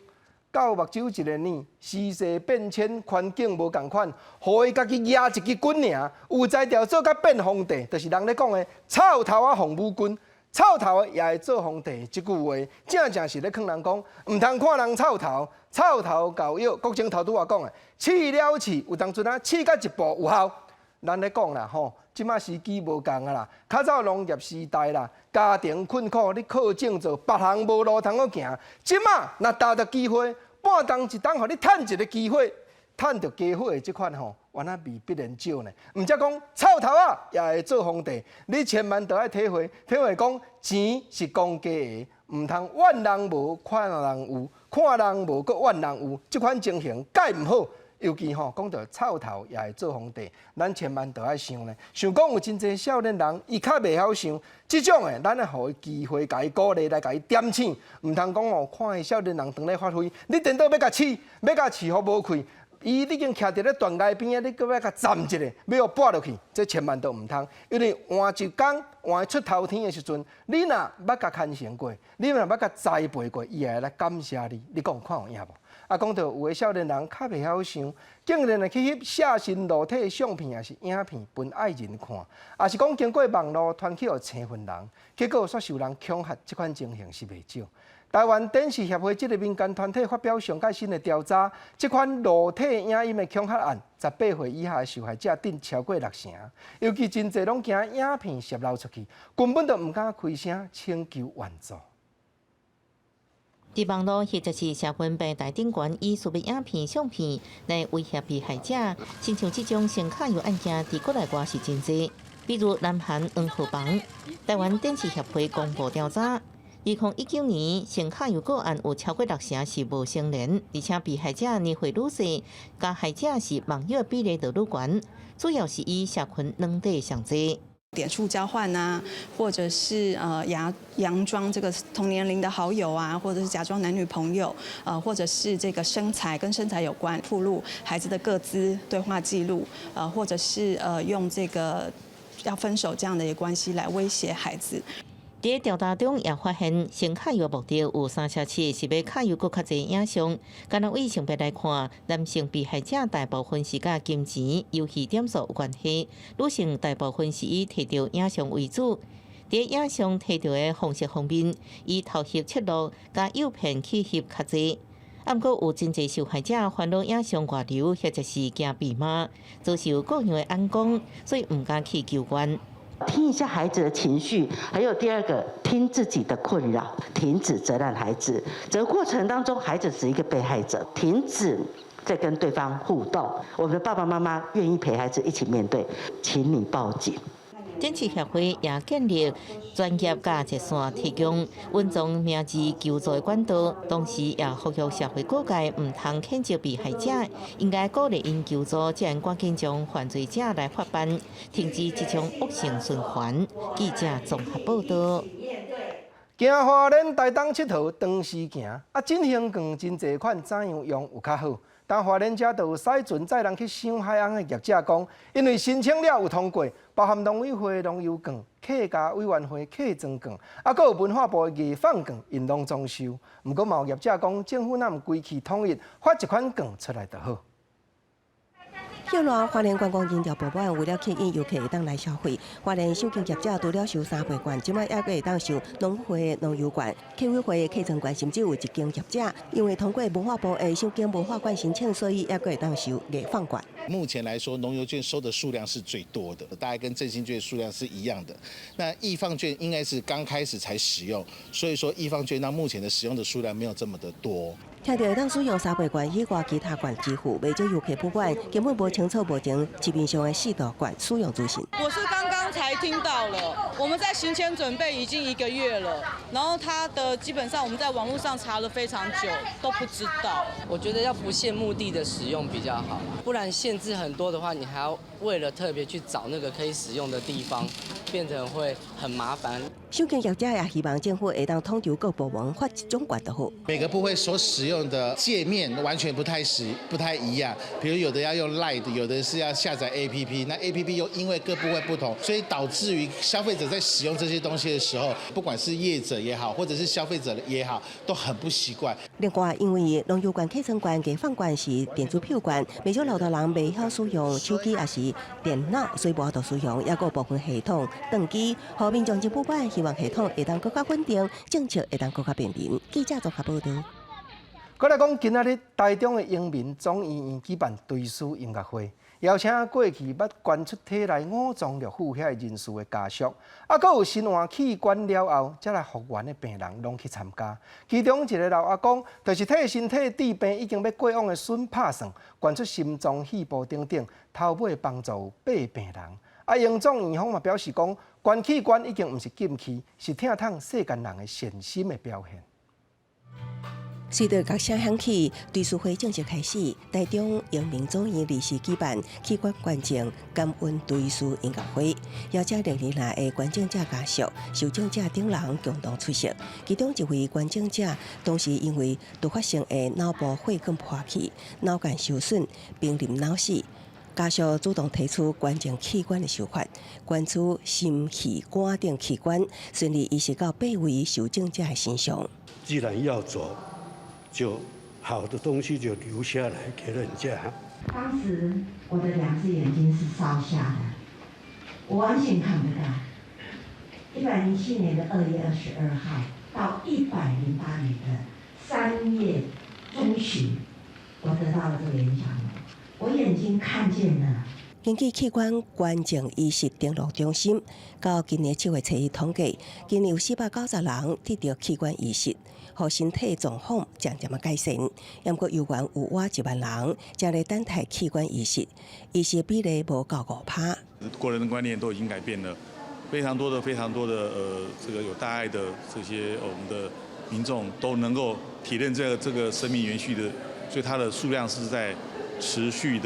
到目睭一个呢，時勢變遷，環境無仝款，予伊家己蜈一支棍爾，有才調做甲變皇帝，就是人咧講的臭頭仔奉母君，臭頭也會做皇帝。這句話正正是咧勸人講，毋通看人臭頭，臭頭厚藥。國政頭拄仔講的，試了試，有當陣啊，試到一步有效。咱咧講啦吼，這馬時機無仝啊啦，較早農業時代啦，家庭困苦，你靠種做，別項無路通好行。這馬若踏著機會，半冬一冬，予你趁一个機會，趁著機會的這款吼，原來未必然少呢。毋才講臭頭仔也會做皇帝，你千萬著愛體會，體會講錢是公家的，毋通怨人無，看人有，看人無，閣怨人有，這款情形蓋毋好。尤其吼講著臭頭也會做皇帝，咱千萬著愛想呢。想講有真濟少年人，伊較袂曉想，這種的，咱愛予伊機會，共伊鼓勵來共伊點醒，毋通講哦，看伊少年人當咧發揮，你顛倒欲共試，欲共試予無氣，伊已經徛佇咧懸崖邊仔，你閣欲共站一下，欲予跋落去，這千萬都毋通。因為換一工換出頭天的時陣，你若捌共牽成過，你若捌共栽培過，伊會來感謝你。你講看有影無？啊，講著有的少年人較袂曉想，竟然會去翕下身露體的相片，抑是影片，分愛人看，抑是講經過網路傳去予生份人，結果煞受人恐嚇，這款情形是袂少。台灣電視協會這个民間團體發表上蓋新的調查，這款露體影音的恐嚇案，18歲以下的受害者頂超過六成，尤其真濟攏驚影片洩露出去，根本就毋敢開聲請求援助。佇網路或者是社群平台頂懸以私密影片、相片來威脅被害者，親像這種性揩誘案件，佇國內外是真濟。比如南韓黃河房，台灣電視協會公布調查，2019年性揩誘個案有超過六成是無成年，而且被害者年歲愈細，加害者是網友比例就愈懸，主要是以社群軟體上濟。點數交換啊，或者是佯佯裝這個同年齡的好友啊，或者是假裝男女朋友，或者是這個身材跟身材有關，暴露孩子的個資對話記錄，或者是用這個要分手這樣的一個關係來威脅孩子。佇調查中也發現，性揩誘目的有三成七是欲揩誘閣較濟影像。敢若對性別來看，男性被害者大部分是佮金錢、遊戲點數有關係，女性大部分是以提著影像為主。佇影像提著的方式方面，以偷翕窃錄佮誘騙去翕較濟。啊，毋過有真濟受害者煩惱影像外流，或者是驚被罵，遭受各樣的眼光，所以毋敢去求援。聽一下孩子的情緒，還有第二個聽自己的困擾，停止責難孩子。這個過程當中，孩子是一個被害者，停止在跟對方互動。我們的爸爸媽媽願意陪孩子一起面對，請你報警。電視協會也建立專業佮熱線，提供隱藏名字求助的管道，同時也呼籲社會各界毋通譴責被害者，應該鼓勵𪜶求助，才會趕緊將犯罪者來法辦，停止這種惡性循環。記者綜合報道。行花蓮台東𨑨迌當時行，啊，振興券真濟款，怎樣用有較好？但花蓮遮就有駛船載人去賞海翁的業者講，因為申請了有通過，包含農委會農遊券、客家委員會客莊券，啊，閣有文化部的藝放券，𪜶攏總收。毋過嘛有業者講，政府若毋規氣統一發一款券出來就好。歇熱花蓮觀光人潮爆滿，為了吸引遊客會當來消費，花蓮賞景業者除了收三倍券，這擺猶閣會當收農會農遊券、客委會客莊券，甚至有一間業者因為通過文化部的賞景文化館申請，所以猶閣會當收藝放券。目前來說，農遊券收的數量是最多的，大概跟振興券數量是一樣的。那藝放券應該是剛開始才使用，所以說藝放券到目前的使用的數量沒有這麼的多。聽著會當使用三倍券以外其他券支付，袂少遊客不滿，根本無清楚目前市面上的四大券使用資訊。我是剛剛才聽到了，我們在行前準備已經一個月了，然後他的基本上我們在網絡上查了非常久，都不知道。我覺得要不限目的的使用比較好，不然限制很多的話，你還要為了特別去找那個可以使用的地方，變成會很麻煩。商店業者也希望政府會當統籌各部門發一種券就好。每個部會所使用的界面完全不太一樣，比如有的要用 LINE，有的是要下載 APP，那 APP 又因為各部會不同，所以導致於消費者在使用這些東西的時候，不管是業者也好，或者是消費者也好，都很不習慣。另外，因為農遊券、客艙券、加放券是電子票券，袂少老大人袂曉使用手機抑是電腦，所以無法度使用，抑閣有部分系統當機，予民眾真不滿，希望系統會當閣較穩定，政策會當閣較便民。記者綜合報導。閣來講，今仔日台中的榮民總醫院舉辦追思音樂會，邀請過去捌捐出體內五臟六腑遐的人士的家屬，啊，閣有身患器官了後才來復原的病人，攏去參加。其中一個老阿公，就是替身體治病已經欲過往的孫拍算，捐出心臟、肺部等等，頭尾幫助八病人。啊，榮總院方嘛表示講，捐器官已經毋是禁忌，是疼痛世間人的善心的表現。隨著樂聲響起，追思會正式開始。台中榮民總醫院臨時舉辦器官捐贈感恩追思音樂會，邀請歷年來的捐贈者家屬、受贈者等人共同出席。其中一位捐贈者，當時因為突發性的腦部血管破去、腦幹受損，瀕臨腦死，家屬主動提出捐贈器官的想法，捐出心、肺、肝等器官，順利移植到八位受贈者的身上。既然要走，就好的東西就留下來給人家。當時我的兩隻眼睛是燒瞎的，我完全看不到。107年的2月22號到108年的3月中旬，我得到了這個眼角膜，我眼睛看見了。根據器官捐贈移植登錄中心，到今年7月初一統計，今年有490人得著器官移植，予身體狀況漸漸仔改善。毋過猶原有倚1萬人正咧等待器官移植，移植比例無夠5%。國人的觀念都已經改變了，非常多的、非常多的這個有大愛的這些我們的民眾都能夠體認這個生命延續的，所以它的數量是在持續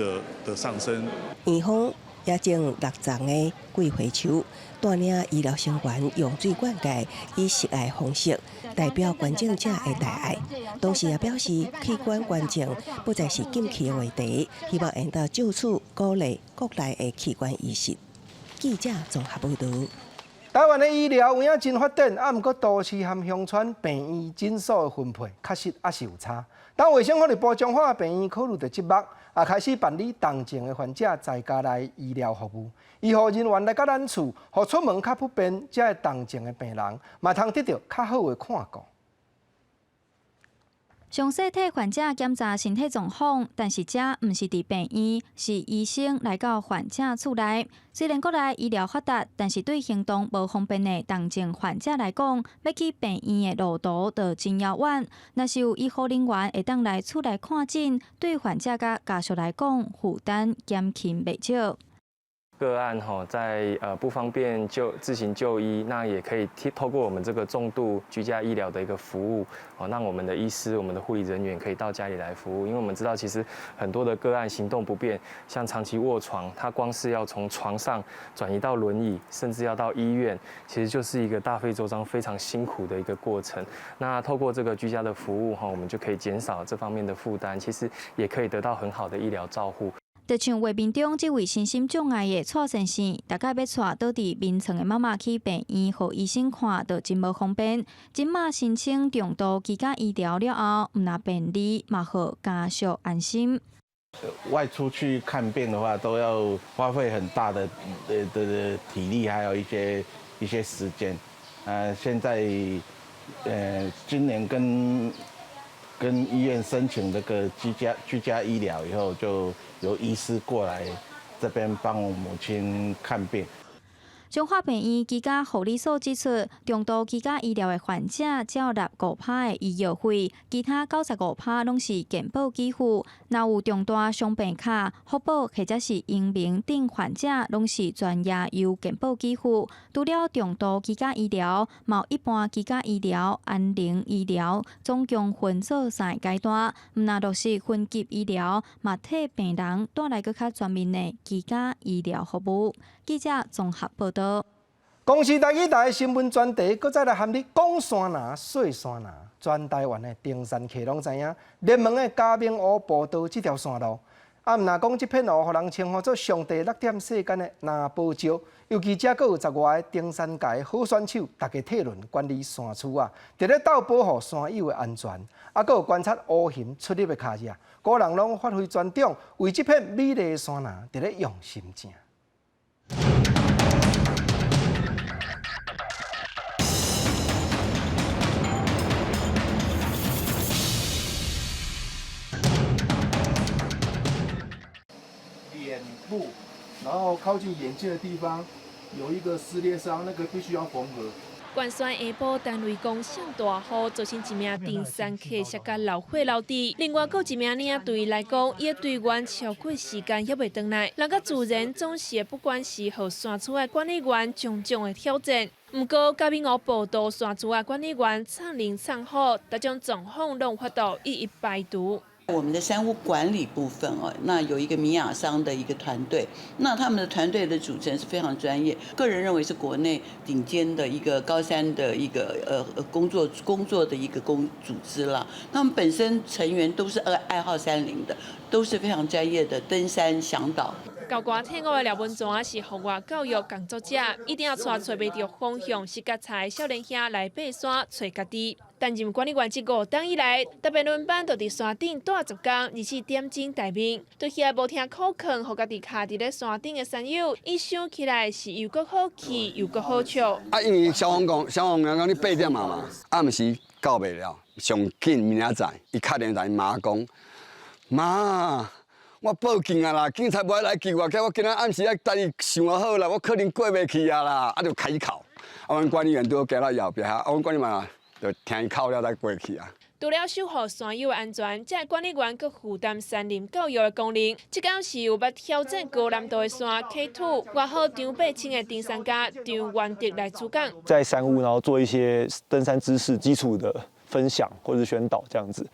的上升。院方也種六叢的桂花樹，帶領醫療人員用水灌溉，以示愛方式代表捐贈者的大愛。同時也表示，器官捐贈不再是禁忌的話題，希望會當藉此鼓勵國內的器官移植。記者綜合報導。台灣的醫療有影真發展，啊，毋過都市和鄉村病院診所的分配確實猶是有差。當衛生福利部彰化病院考慮著這目，也開始辦理重症的患者在家內醫療服務，醫護人員來到咱厝，予出門較不便，遮的重症的病人，嘛通得著較好的看顧。詳細替患者檢查身體狀況，但是這毋是佇病院，是醫生來到患者厝內。雖然國內醫療發達，但是對行動無方便的重症患者來講，欲去病院的路途就真遙遠。若是有醫護人員會當來厝內看診，對患者佮家屬來講，負擔減輕袂少。個案吼，在不方便就自行就醫，那也可以透過我們這個重度居家醫療的一個服務，哦，讓我們的醫師、我們的護理人員可以到家裡來服務。因為我們知道，其實很多的個案行動不便，像長期臥床，他光是要從床上轉移到輪椅，甚至要到醫院，其實就是一個大費周章、非常辛苦的一個過程。那透過這個居家的服務，哈，我們就可以減少這方面的負擔，其實也可以得到很好的醫療照護。就像畫面中這位身心障礙的蔡先生，逐擺欲帶倒佇眠床的媽媽去病院，予醫生看，就真無方便。這馬申請重度居家醫療了後，毋但便利，嘛予家屬安心。外出去看病的話，都要花費很大的體力，還有一些時間。現在今年跟醫院申請這個居家醫療以後，就由醫師過來這邊幫我母親看病。中華病院居家護理所指出，重度居家醫療的患者繳納5%的醫藥費，其他95%攏是健保給付。若有重大傷病卡、福保或者是榮民等患者，攏是全額由健保給付。除了重度居家醫療，嘛有一般居家醫療、安寧醫療，總共分做三個階段。毋但落實分級醫療，嘛替病人帶來閣較全面的居家醫療服務。記者綜合報道。公視台語台新聞專題，閣再來含你講山林、說山林。全台灣的登山客攏知影，熱門的嘉明湖步道這條山路，啊，毋但講這片湖，予人稱呼做上帝六點世間的藍寶石，尤其遮閣有十外个登山界的好選手，大家體論管理山區啊，佇咧鬥保護山友的安全，啊，閣有觀察烏熊出入的跤跡，古人攏發揮專長，為這片美麗的山林佇咧用心正。臉部，然後靠近眼睛的地方有一個撕裂傷，那個必須要縫合。關山下晡，單位講上大雨，造成一名登山客摔甲流血流滴。另外，閣有一名領隊來講，伊的隊員超過時間猶未轉來。人佮自然總是不管是予山區的管理員種種的挑戰。毋過，嘉明湖步道山區的管理員藏林藏火，這種狀況攏有法度一一排除。我們的山屋管理部分哦，那有一個米亞桑的一個團隊，那他們的團隊的組成是非常專業，個人認為是國內頂尖的一個高山的一個工作的一個組織啦。他們本身成員都是愛好山林的，都是非常專業的登山嚮導。高掛退伍的廖文泉是戶外教育工作者，一定要帶揣袂著方向、是覺菜少年兄來爬山揣家己。擔任管理員這5冬以來，特別輪班就佇山頂蹛10工，24點鐘待命。對遐無聽苦勸，予家己卡佇咧山頂的山友，伊想起來是又閣好氣又閣好笑。啊，因為消防講，消防員講你8點嘛，暗時到袂了，上緊明仔載，伊敲電話來媽講，媽。我報警啊啦，警察無愛來救我，叫我今仔暗時愛等伊想好啦，我可能過袂去啊啦，啊就開始哭。啊，阮管理員拄好行到後壁，啊，阮管理員就聽伊哭了才過去啊。除了守護山友的安全，這个管理員閣負擔山林教育的功能。這工是有捌挑戰高難度的山 K2，外號張伯清的登山家張元德來主講。在山屋，然後做一些登山知識基礎的分享或者宣導，這樣子。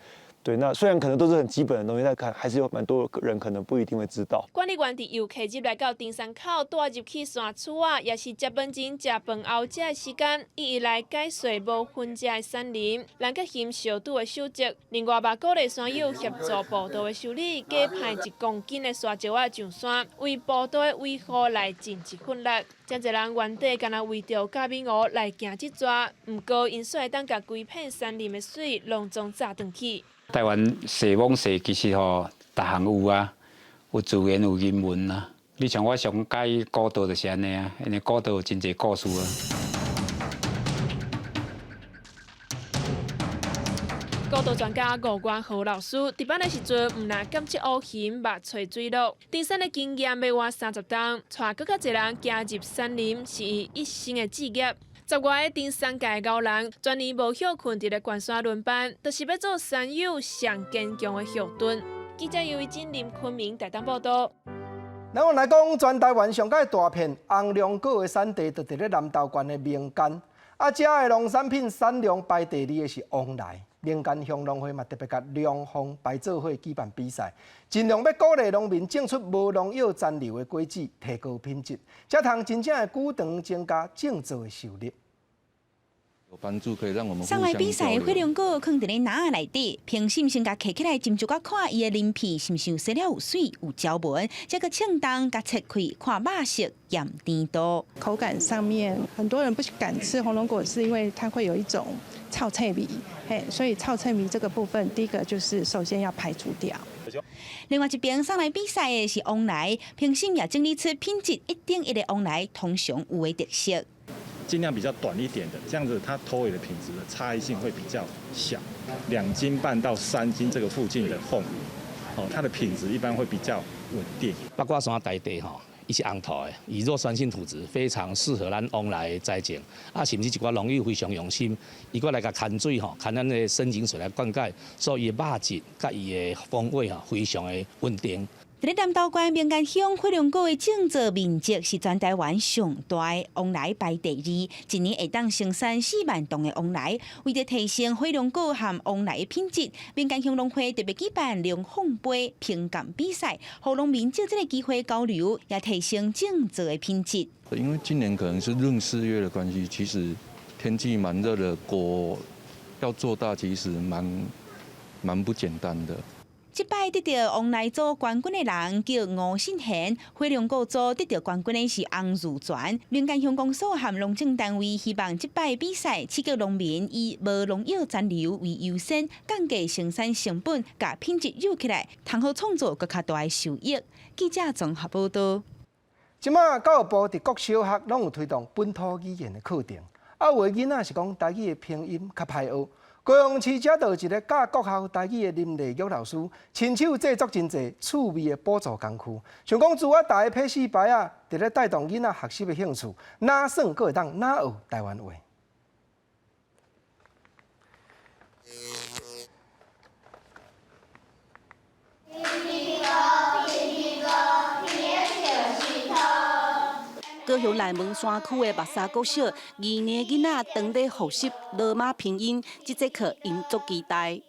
對，那雖然可能都是很基本的東西，但看還是有蠻多人可能不一定會知道。管理員佇遊客入來到登山口，帶入去山區仔，也是食飯前、食飯後這个時間，一一來解說無痕跡的山林，人佮熊相拄的守則。另外，嘛鼓勵山友協助步道的修理，加派1公斤的沙石仔上山，為步道的維護來盡一份力。真濟人原底干焦為著嘉明湖來行這逝，毋過𪜶煞會當共規片山林的水攏總炸轉去。台灣踅摸踅其實吼，逐項有啊，有自然有人文啊。你像我上佮意古道就是按呢啊，因為古道有真濟故事啊。古道專家吳元豪老師值班的時陣，毋但監測烏熊，嘛揣水鹿。登山的經驗欲倚30冬，帶閣較濟人行入山林，是伊一生的志業。十外个登山界的𠢕人，全年無歇睏佇咧關山輪班，就是欲做山友上堅強的後盾。記者尤一珍、林坤明台東報道。咱來講，全台灣上蓋大片紅龍果的產地，就佇咧南投縣的名間。啊，遮的農產品產量排第二的是旺來。民間鄉農會嘛特別共農豐排做伙舉辦比賽，盡量欲鼓勵農民種出無農藥殘留的果子，提高品質，才通真正會久長增加種作的收入。有幫助，可以讓我們送來比賽的火龍果，囥佇咧籃仔內底，評審先共揢起來斟酌佮看伊的鱗皮是毋是有洗了有媠有條紋，再閣稱重共切開，看肉色鹹甜度。口感上面，很多人不敢吃紅龍果，是因為它會有一種臭臭味，嘿，所以臭臭味這個部分，第一個就是首先要排除掉。另外一邊送來比賽的是旺來，評審也整理出品質一等一的旺來通常有的特色。盡量比較短一點的，這樣子它頭尾的品質的差異性會比較小。2斤半到3斤這個附近的鳳梨，哦，它的品質一般會比較穩定。八卦山大地吼，伊是紅土的，伊弱酸性土質，非常適合咱旺來栽種。啊，甚至一寡農友非常用心，伊閣來共牽水吼，牽咱的深井水來灌溉，所以伊的肉質佮伊的風味吼，非常的穩定。佇咧南投縣名岩鄉火龍果的種植面積是全台灣上大，旺來排第二，一年會當生產4萬噸的旺來。為著提升火龍果和旺來的品質，名岩鄉農會特別舉辦龍鳳杯評鑑比賽，予農民藉這个機會交流，也提升種植的品質。因為今年可能是閏四月的關係，其實天氣蠻熱的，果要做大其實蠻不簡單的。這擺得著旺來組冠軍的人叫吳信賢，火龍果組得著冠軍的是洪如全。名岩鄉公所和農政單位希望這擺比賽刺激農民以無農藥殘留為優先，降低生產成本，共品質優起來，通好創造閣較大的收益。記者綜合報導。這馬教育部佇各小學攏有推動本土語言的課程，啊，有的囡仔是講台語的拼音較歹學。高雄市遮就有一个教國校台語的林麗玉老師，親手製作真濟趣味的補助工具，像講珠仔台的批示牌仔，佇咧帶動囡仔學習的興趣，哪耍閣會當哪學台灣話。高雄內門山區的木柵國小，二年囡仔當咧學習羅馬拼音，這節課𪜶足期待。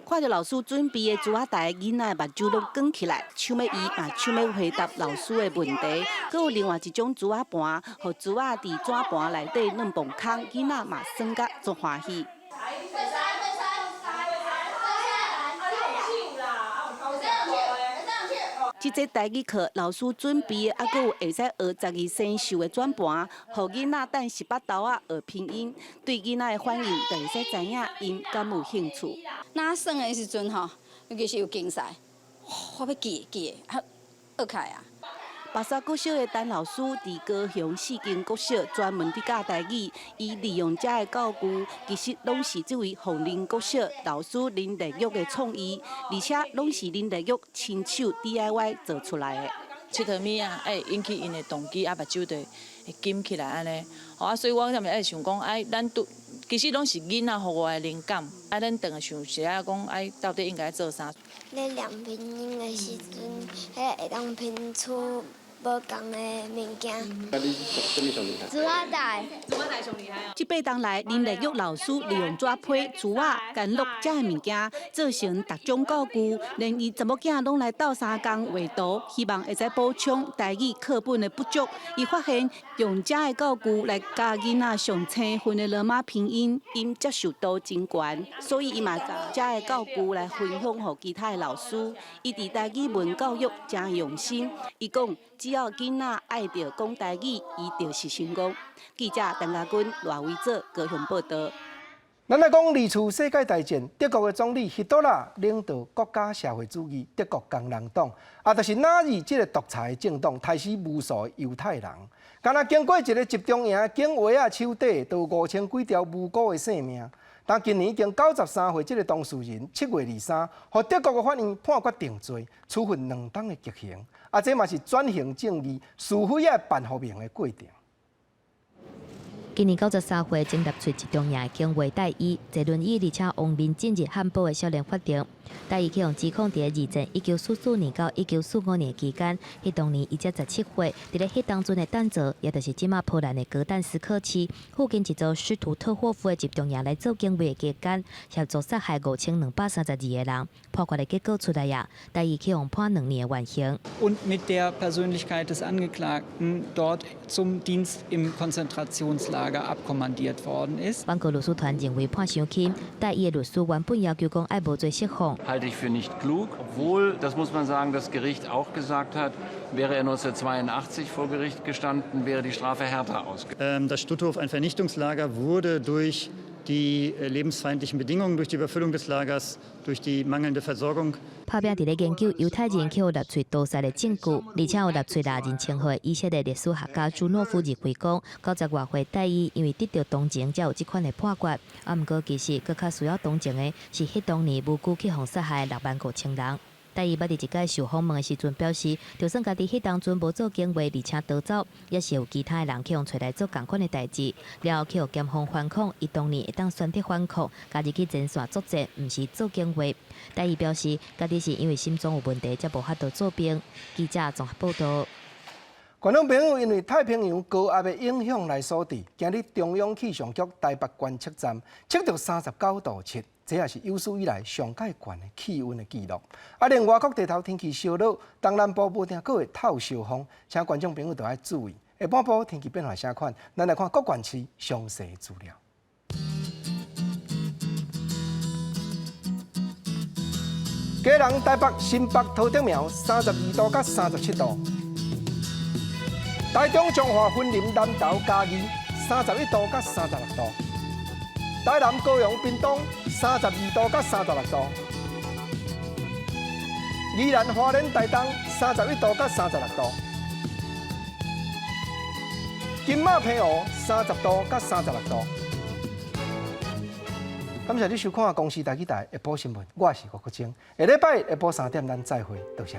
看著老師準備的珠仔台，囡仔的目睭攏光起來，想欲伊嘛想欲回答老師的問題。閣有另外一種珠仔盤，予珠仔佇紙盤內底軟磅空，囡仔嘛耍甲足歡喜。這節台語課，老師準備的，猶閣有會使學12生肖的轉盤，予囡仔等18豆仔學拼音，對囡仔的反應就會使知影𪜶敢有興趣。若耍的時陣吼，尤其是有競賽，我欲記記的，啊，學起來啊。木柵國小的陳老師佇高雄四間國小專門佇教台語，伊利用遮的教具，其實攏是這位鳳林國小老師林麗玉的創意，而且攏是林麗玉親手 DIY 做出來的。𨑨迌物啊，會引起𪜶的動機，啊，目睭就會金起來按呢。啊，所以我才會想講，哎，咱拄其實攏是囡仔予我的靈感，啊，咱轉來想是愛講，哎，到底應該做啥？咧念拼音的時陣，彼個會當拼出無仝的物件。啊，你啥物上厲害？珠仔台。珠仔台上厲害哦。這八冬來，林麗玉老師利用紙皮、珠仔、干樂這个物件，做成逐種教具，連伊查某囝攏來鬥相共畫圖，希望會使補充台語課本的不足。伊發現用這个教具來教囡仔上青分的羅馬拼音，𪜶接受度真懸，所以伊嘛這个教具來分享予其他的老師。伊佇台語文教育誠用心，伊講只要囡仔愛著講台語，伊就是成功。記者陳家軍、賴維祖高雄報導。咱來講二次世界大戰，德國的總理希特勒領導國家社會主義德國工人黨，也就是納粹這个獨裁的政黨，殺死無數的猶太人。敢若經過一个集中營警衛仔手底，都有5000幾條無辜的性命。但今年已經93歲，這个當事人7月23，予德國的法院判決定罪，處分2冬的極刑。啊，這嘛是轉型正義、是非愛辦予明的過程。今年93歲，前納粹集中營的警衛戴伊坐輪椅，而且當面進入漢堡的少年法庭。戴伊去予指控佇咧二戰1944年到1945年期間，彼當年伊才17歲，佇咧彼當陣的但澤，也就是這馬波蘭的格但斯克市附近一座施圖特霍夫的集中營來做警衛的期間，協助殺害5232個人。判決的結果出來啊，戴伊去予判2年的緩刑。 Und mit der Persönlichkeit des Angeklagten dort zum Dienst im Konzentrationslager abkommandiert worden ist。法國律師團認為判傷輕，戴伊的律師原本要求講愛無罪釋放。 Halte ich für nicht klug, obwohl, das muss man sagen, das Gericht auch gesagt hat, wäre er 1982 vor Gericht gestanden, wäre die Strafe härter ausgefallen. Das Stutthof, ein Vernichtungslager, wurde durch die lebensfeindlichen Bedingungen, durch die Überfüllung des Lagers, durch die mangelnde Versorgung。拍拚佇咧研究猶太人去予納粹屠殺的證據，而且有納粹獵人稱號的以色列歷史學家朱諾夫認為講，90外歲戴伊因為得著同情，才有這款的判決。啊，毋過其實閣較需要同情的是，彼當年無辜去予殺害6萬5千人。但伊捌佇一擺受訪問的時陣表示，就算家己彼當陣無做警衛，而且逃走，也是有其他的人去予揣來做仝款的代誌。了後去予檢方反控，伊當年會當選擇反抗，家己去前線作戰，毋是做警衛。但伊表示，家己是因為心臟有問題，才無法度做兵。記者綜合報道。觀眾朋友，因為太平洋高壓的影響來所致，今日中央氣象局台北觀測站測著39.7度，這也是有史以來上蓋懸的氣溫的紀錄。啊，另外，各地頭天氣燒熱，東南部無定閣會透燒風，請觀眾朋友著愛注意。下半晡天氣變化啥款？咱來看各縣市詳細資料。基隆、台北、新北、桃竹苗32度佮37度。台中、彰化、雲林、南投、嘉義31度佮36度。台南、高雄、屏東32度佮36度。宜蘭、花蓮、台東31度佮36度。金馬、澎湖30度佮36度。感謝你收看公視台語台下晡新聞，我是吳國晶。下禮拜下晡3點，咱再會，多謝。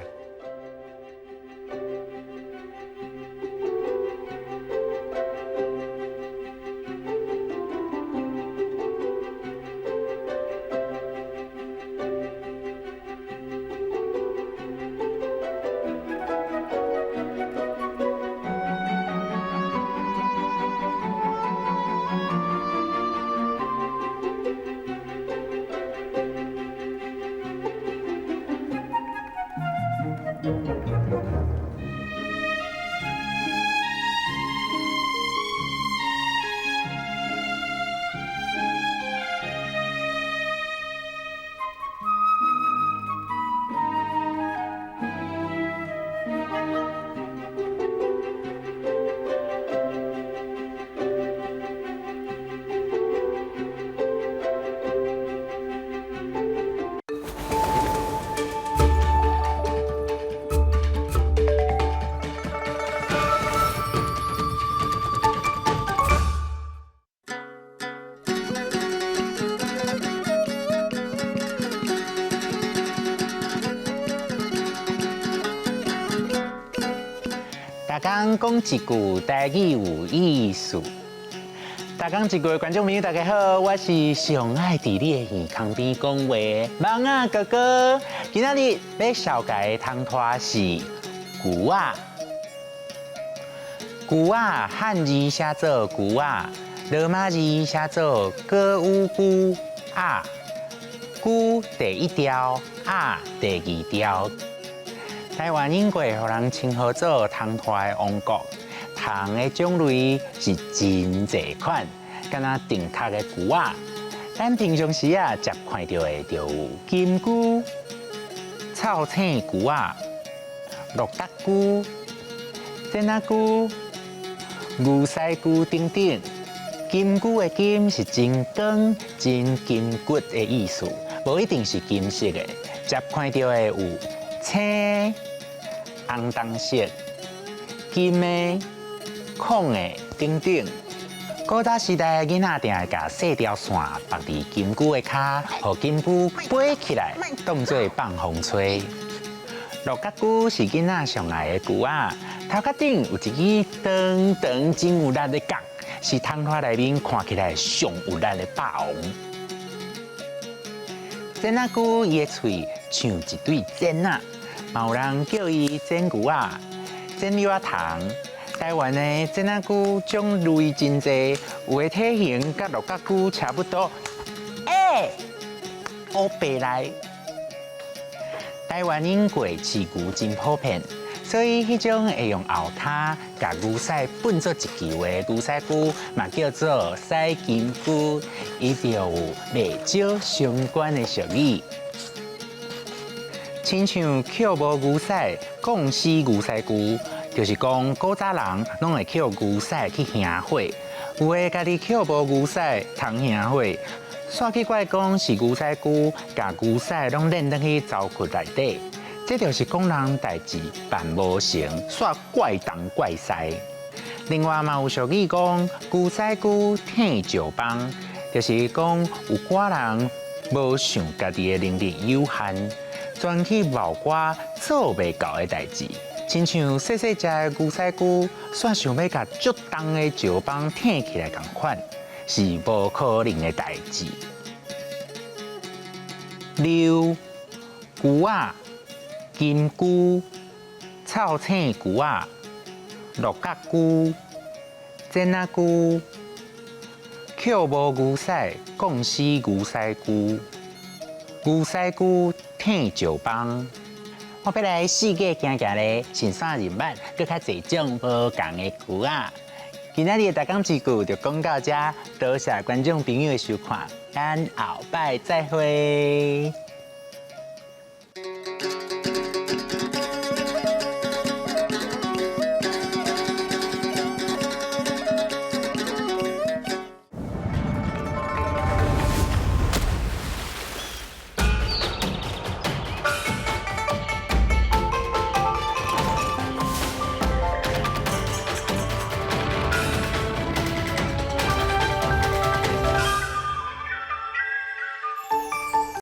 逐工講一句台語有意思。逐工一句的觀眾朋友，大家好，我是上愛佇你的耳孔邊講話的蠓仔哥哥。今仔日欲紹介的通拖是龜仔。龜仔漢字寫做龜仔，羅馬字寫做歌舞龜仔。龜第一調，仔第二調。台灣永過予人稱呼做蟲拖的王國，蟲的種類是真濟款，敢若定殼的龜仔。咱平常時啊，捷看著的就有金龜、臭青龜仔、鹿角龜、剪仔龜、牛屎龜等等。金龜的金是真光、真筋骨的意思，無一定是金色的。捷看著的有青、紅銅色、金的、孔的等等。古早時代囡仔定會共細條線縛佇金龜的跤，予金龜飛起來，當做放風吹。鹿角龜是囡仔上愛的龜仔，頭殼頂有一支長長真有力的角，是蟲拖內面看起來上有力的霸王。剪仔龜伊的喙像一對剪仔，嘛有人叫伊剪龜仔、剪柚仔蟲。台灣的剪仔龜種類真濟，有的體型佮鹿角龜差不多。欸，烏白來。台灣永過飼牛真普遍，所以彼種會用後跤共牛屎糞做一球的牛屎龜，嘛叫做屎金龜，伊就有袂少相關的俗語。親像抾無牛屎，講死牛屎龜，就是講古早人攏會抾牛屎去燃火，有的家己抾無牛屎通燃火，煞去怪講是牛屎龜，共牛屎攏練轉去槽窟內底，這就是講人代誌辦無成，煞怪東怪西。另外嘛有俗語講，牛屎龜退石枋，就是講有寡人無想家己的能力有限。專去某寡做袂到的代誌，親像細細隻的牛屎龜，煞想欲共足重的石枋挺起來仝款，是無可能的代誌。溜龜仔、金龜、臭青龜仔、鹿角龜、剪仔龜、抾無牛屎，講死牛屎龜，牛屎龜挺石枋。我欲來四界行行咧，順紲認捌閣較濟種無仝的龜仔。今仔日的台港之句就講到遮，多謝觀眾朋友的收看，咱後擺再會。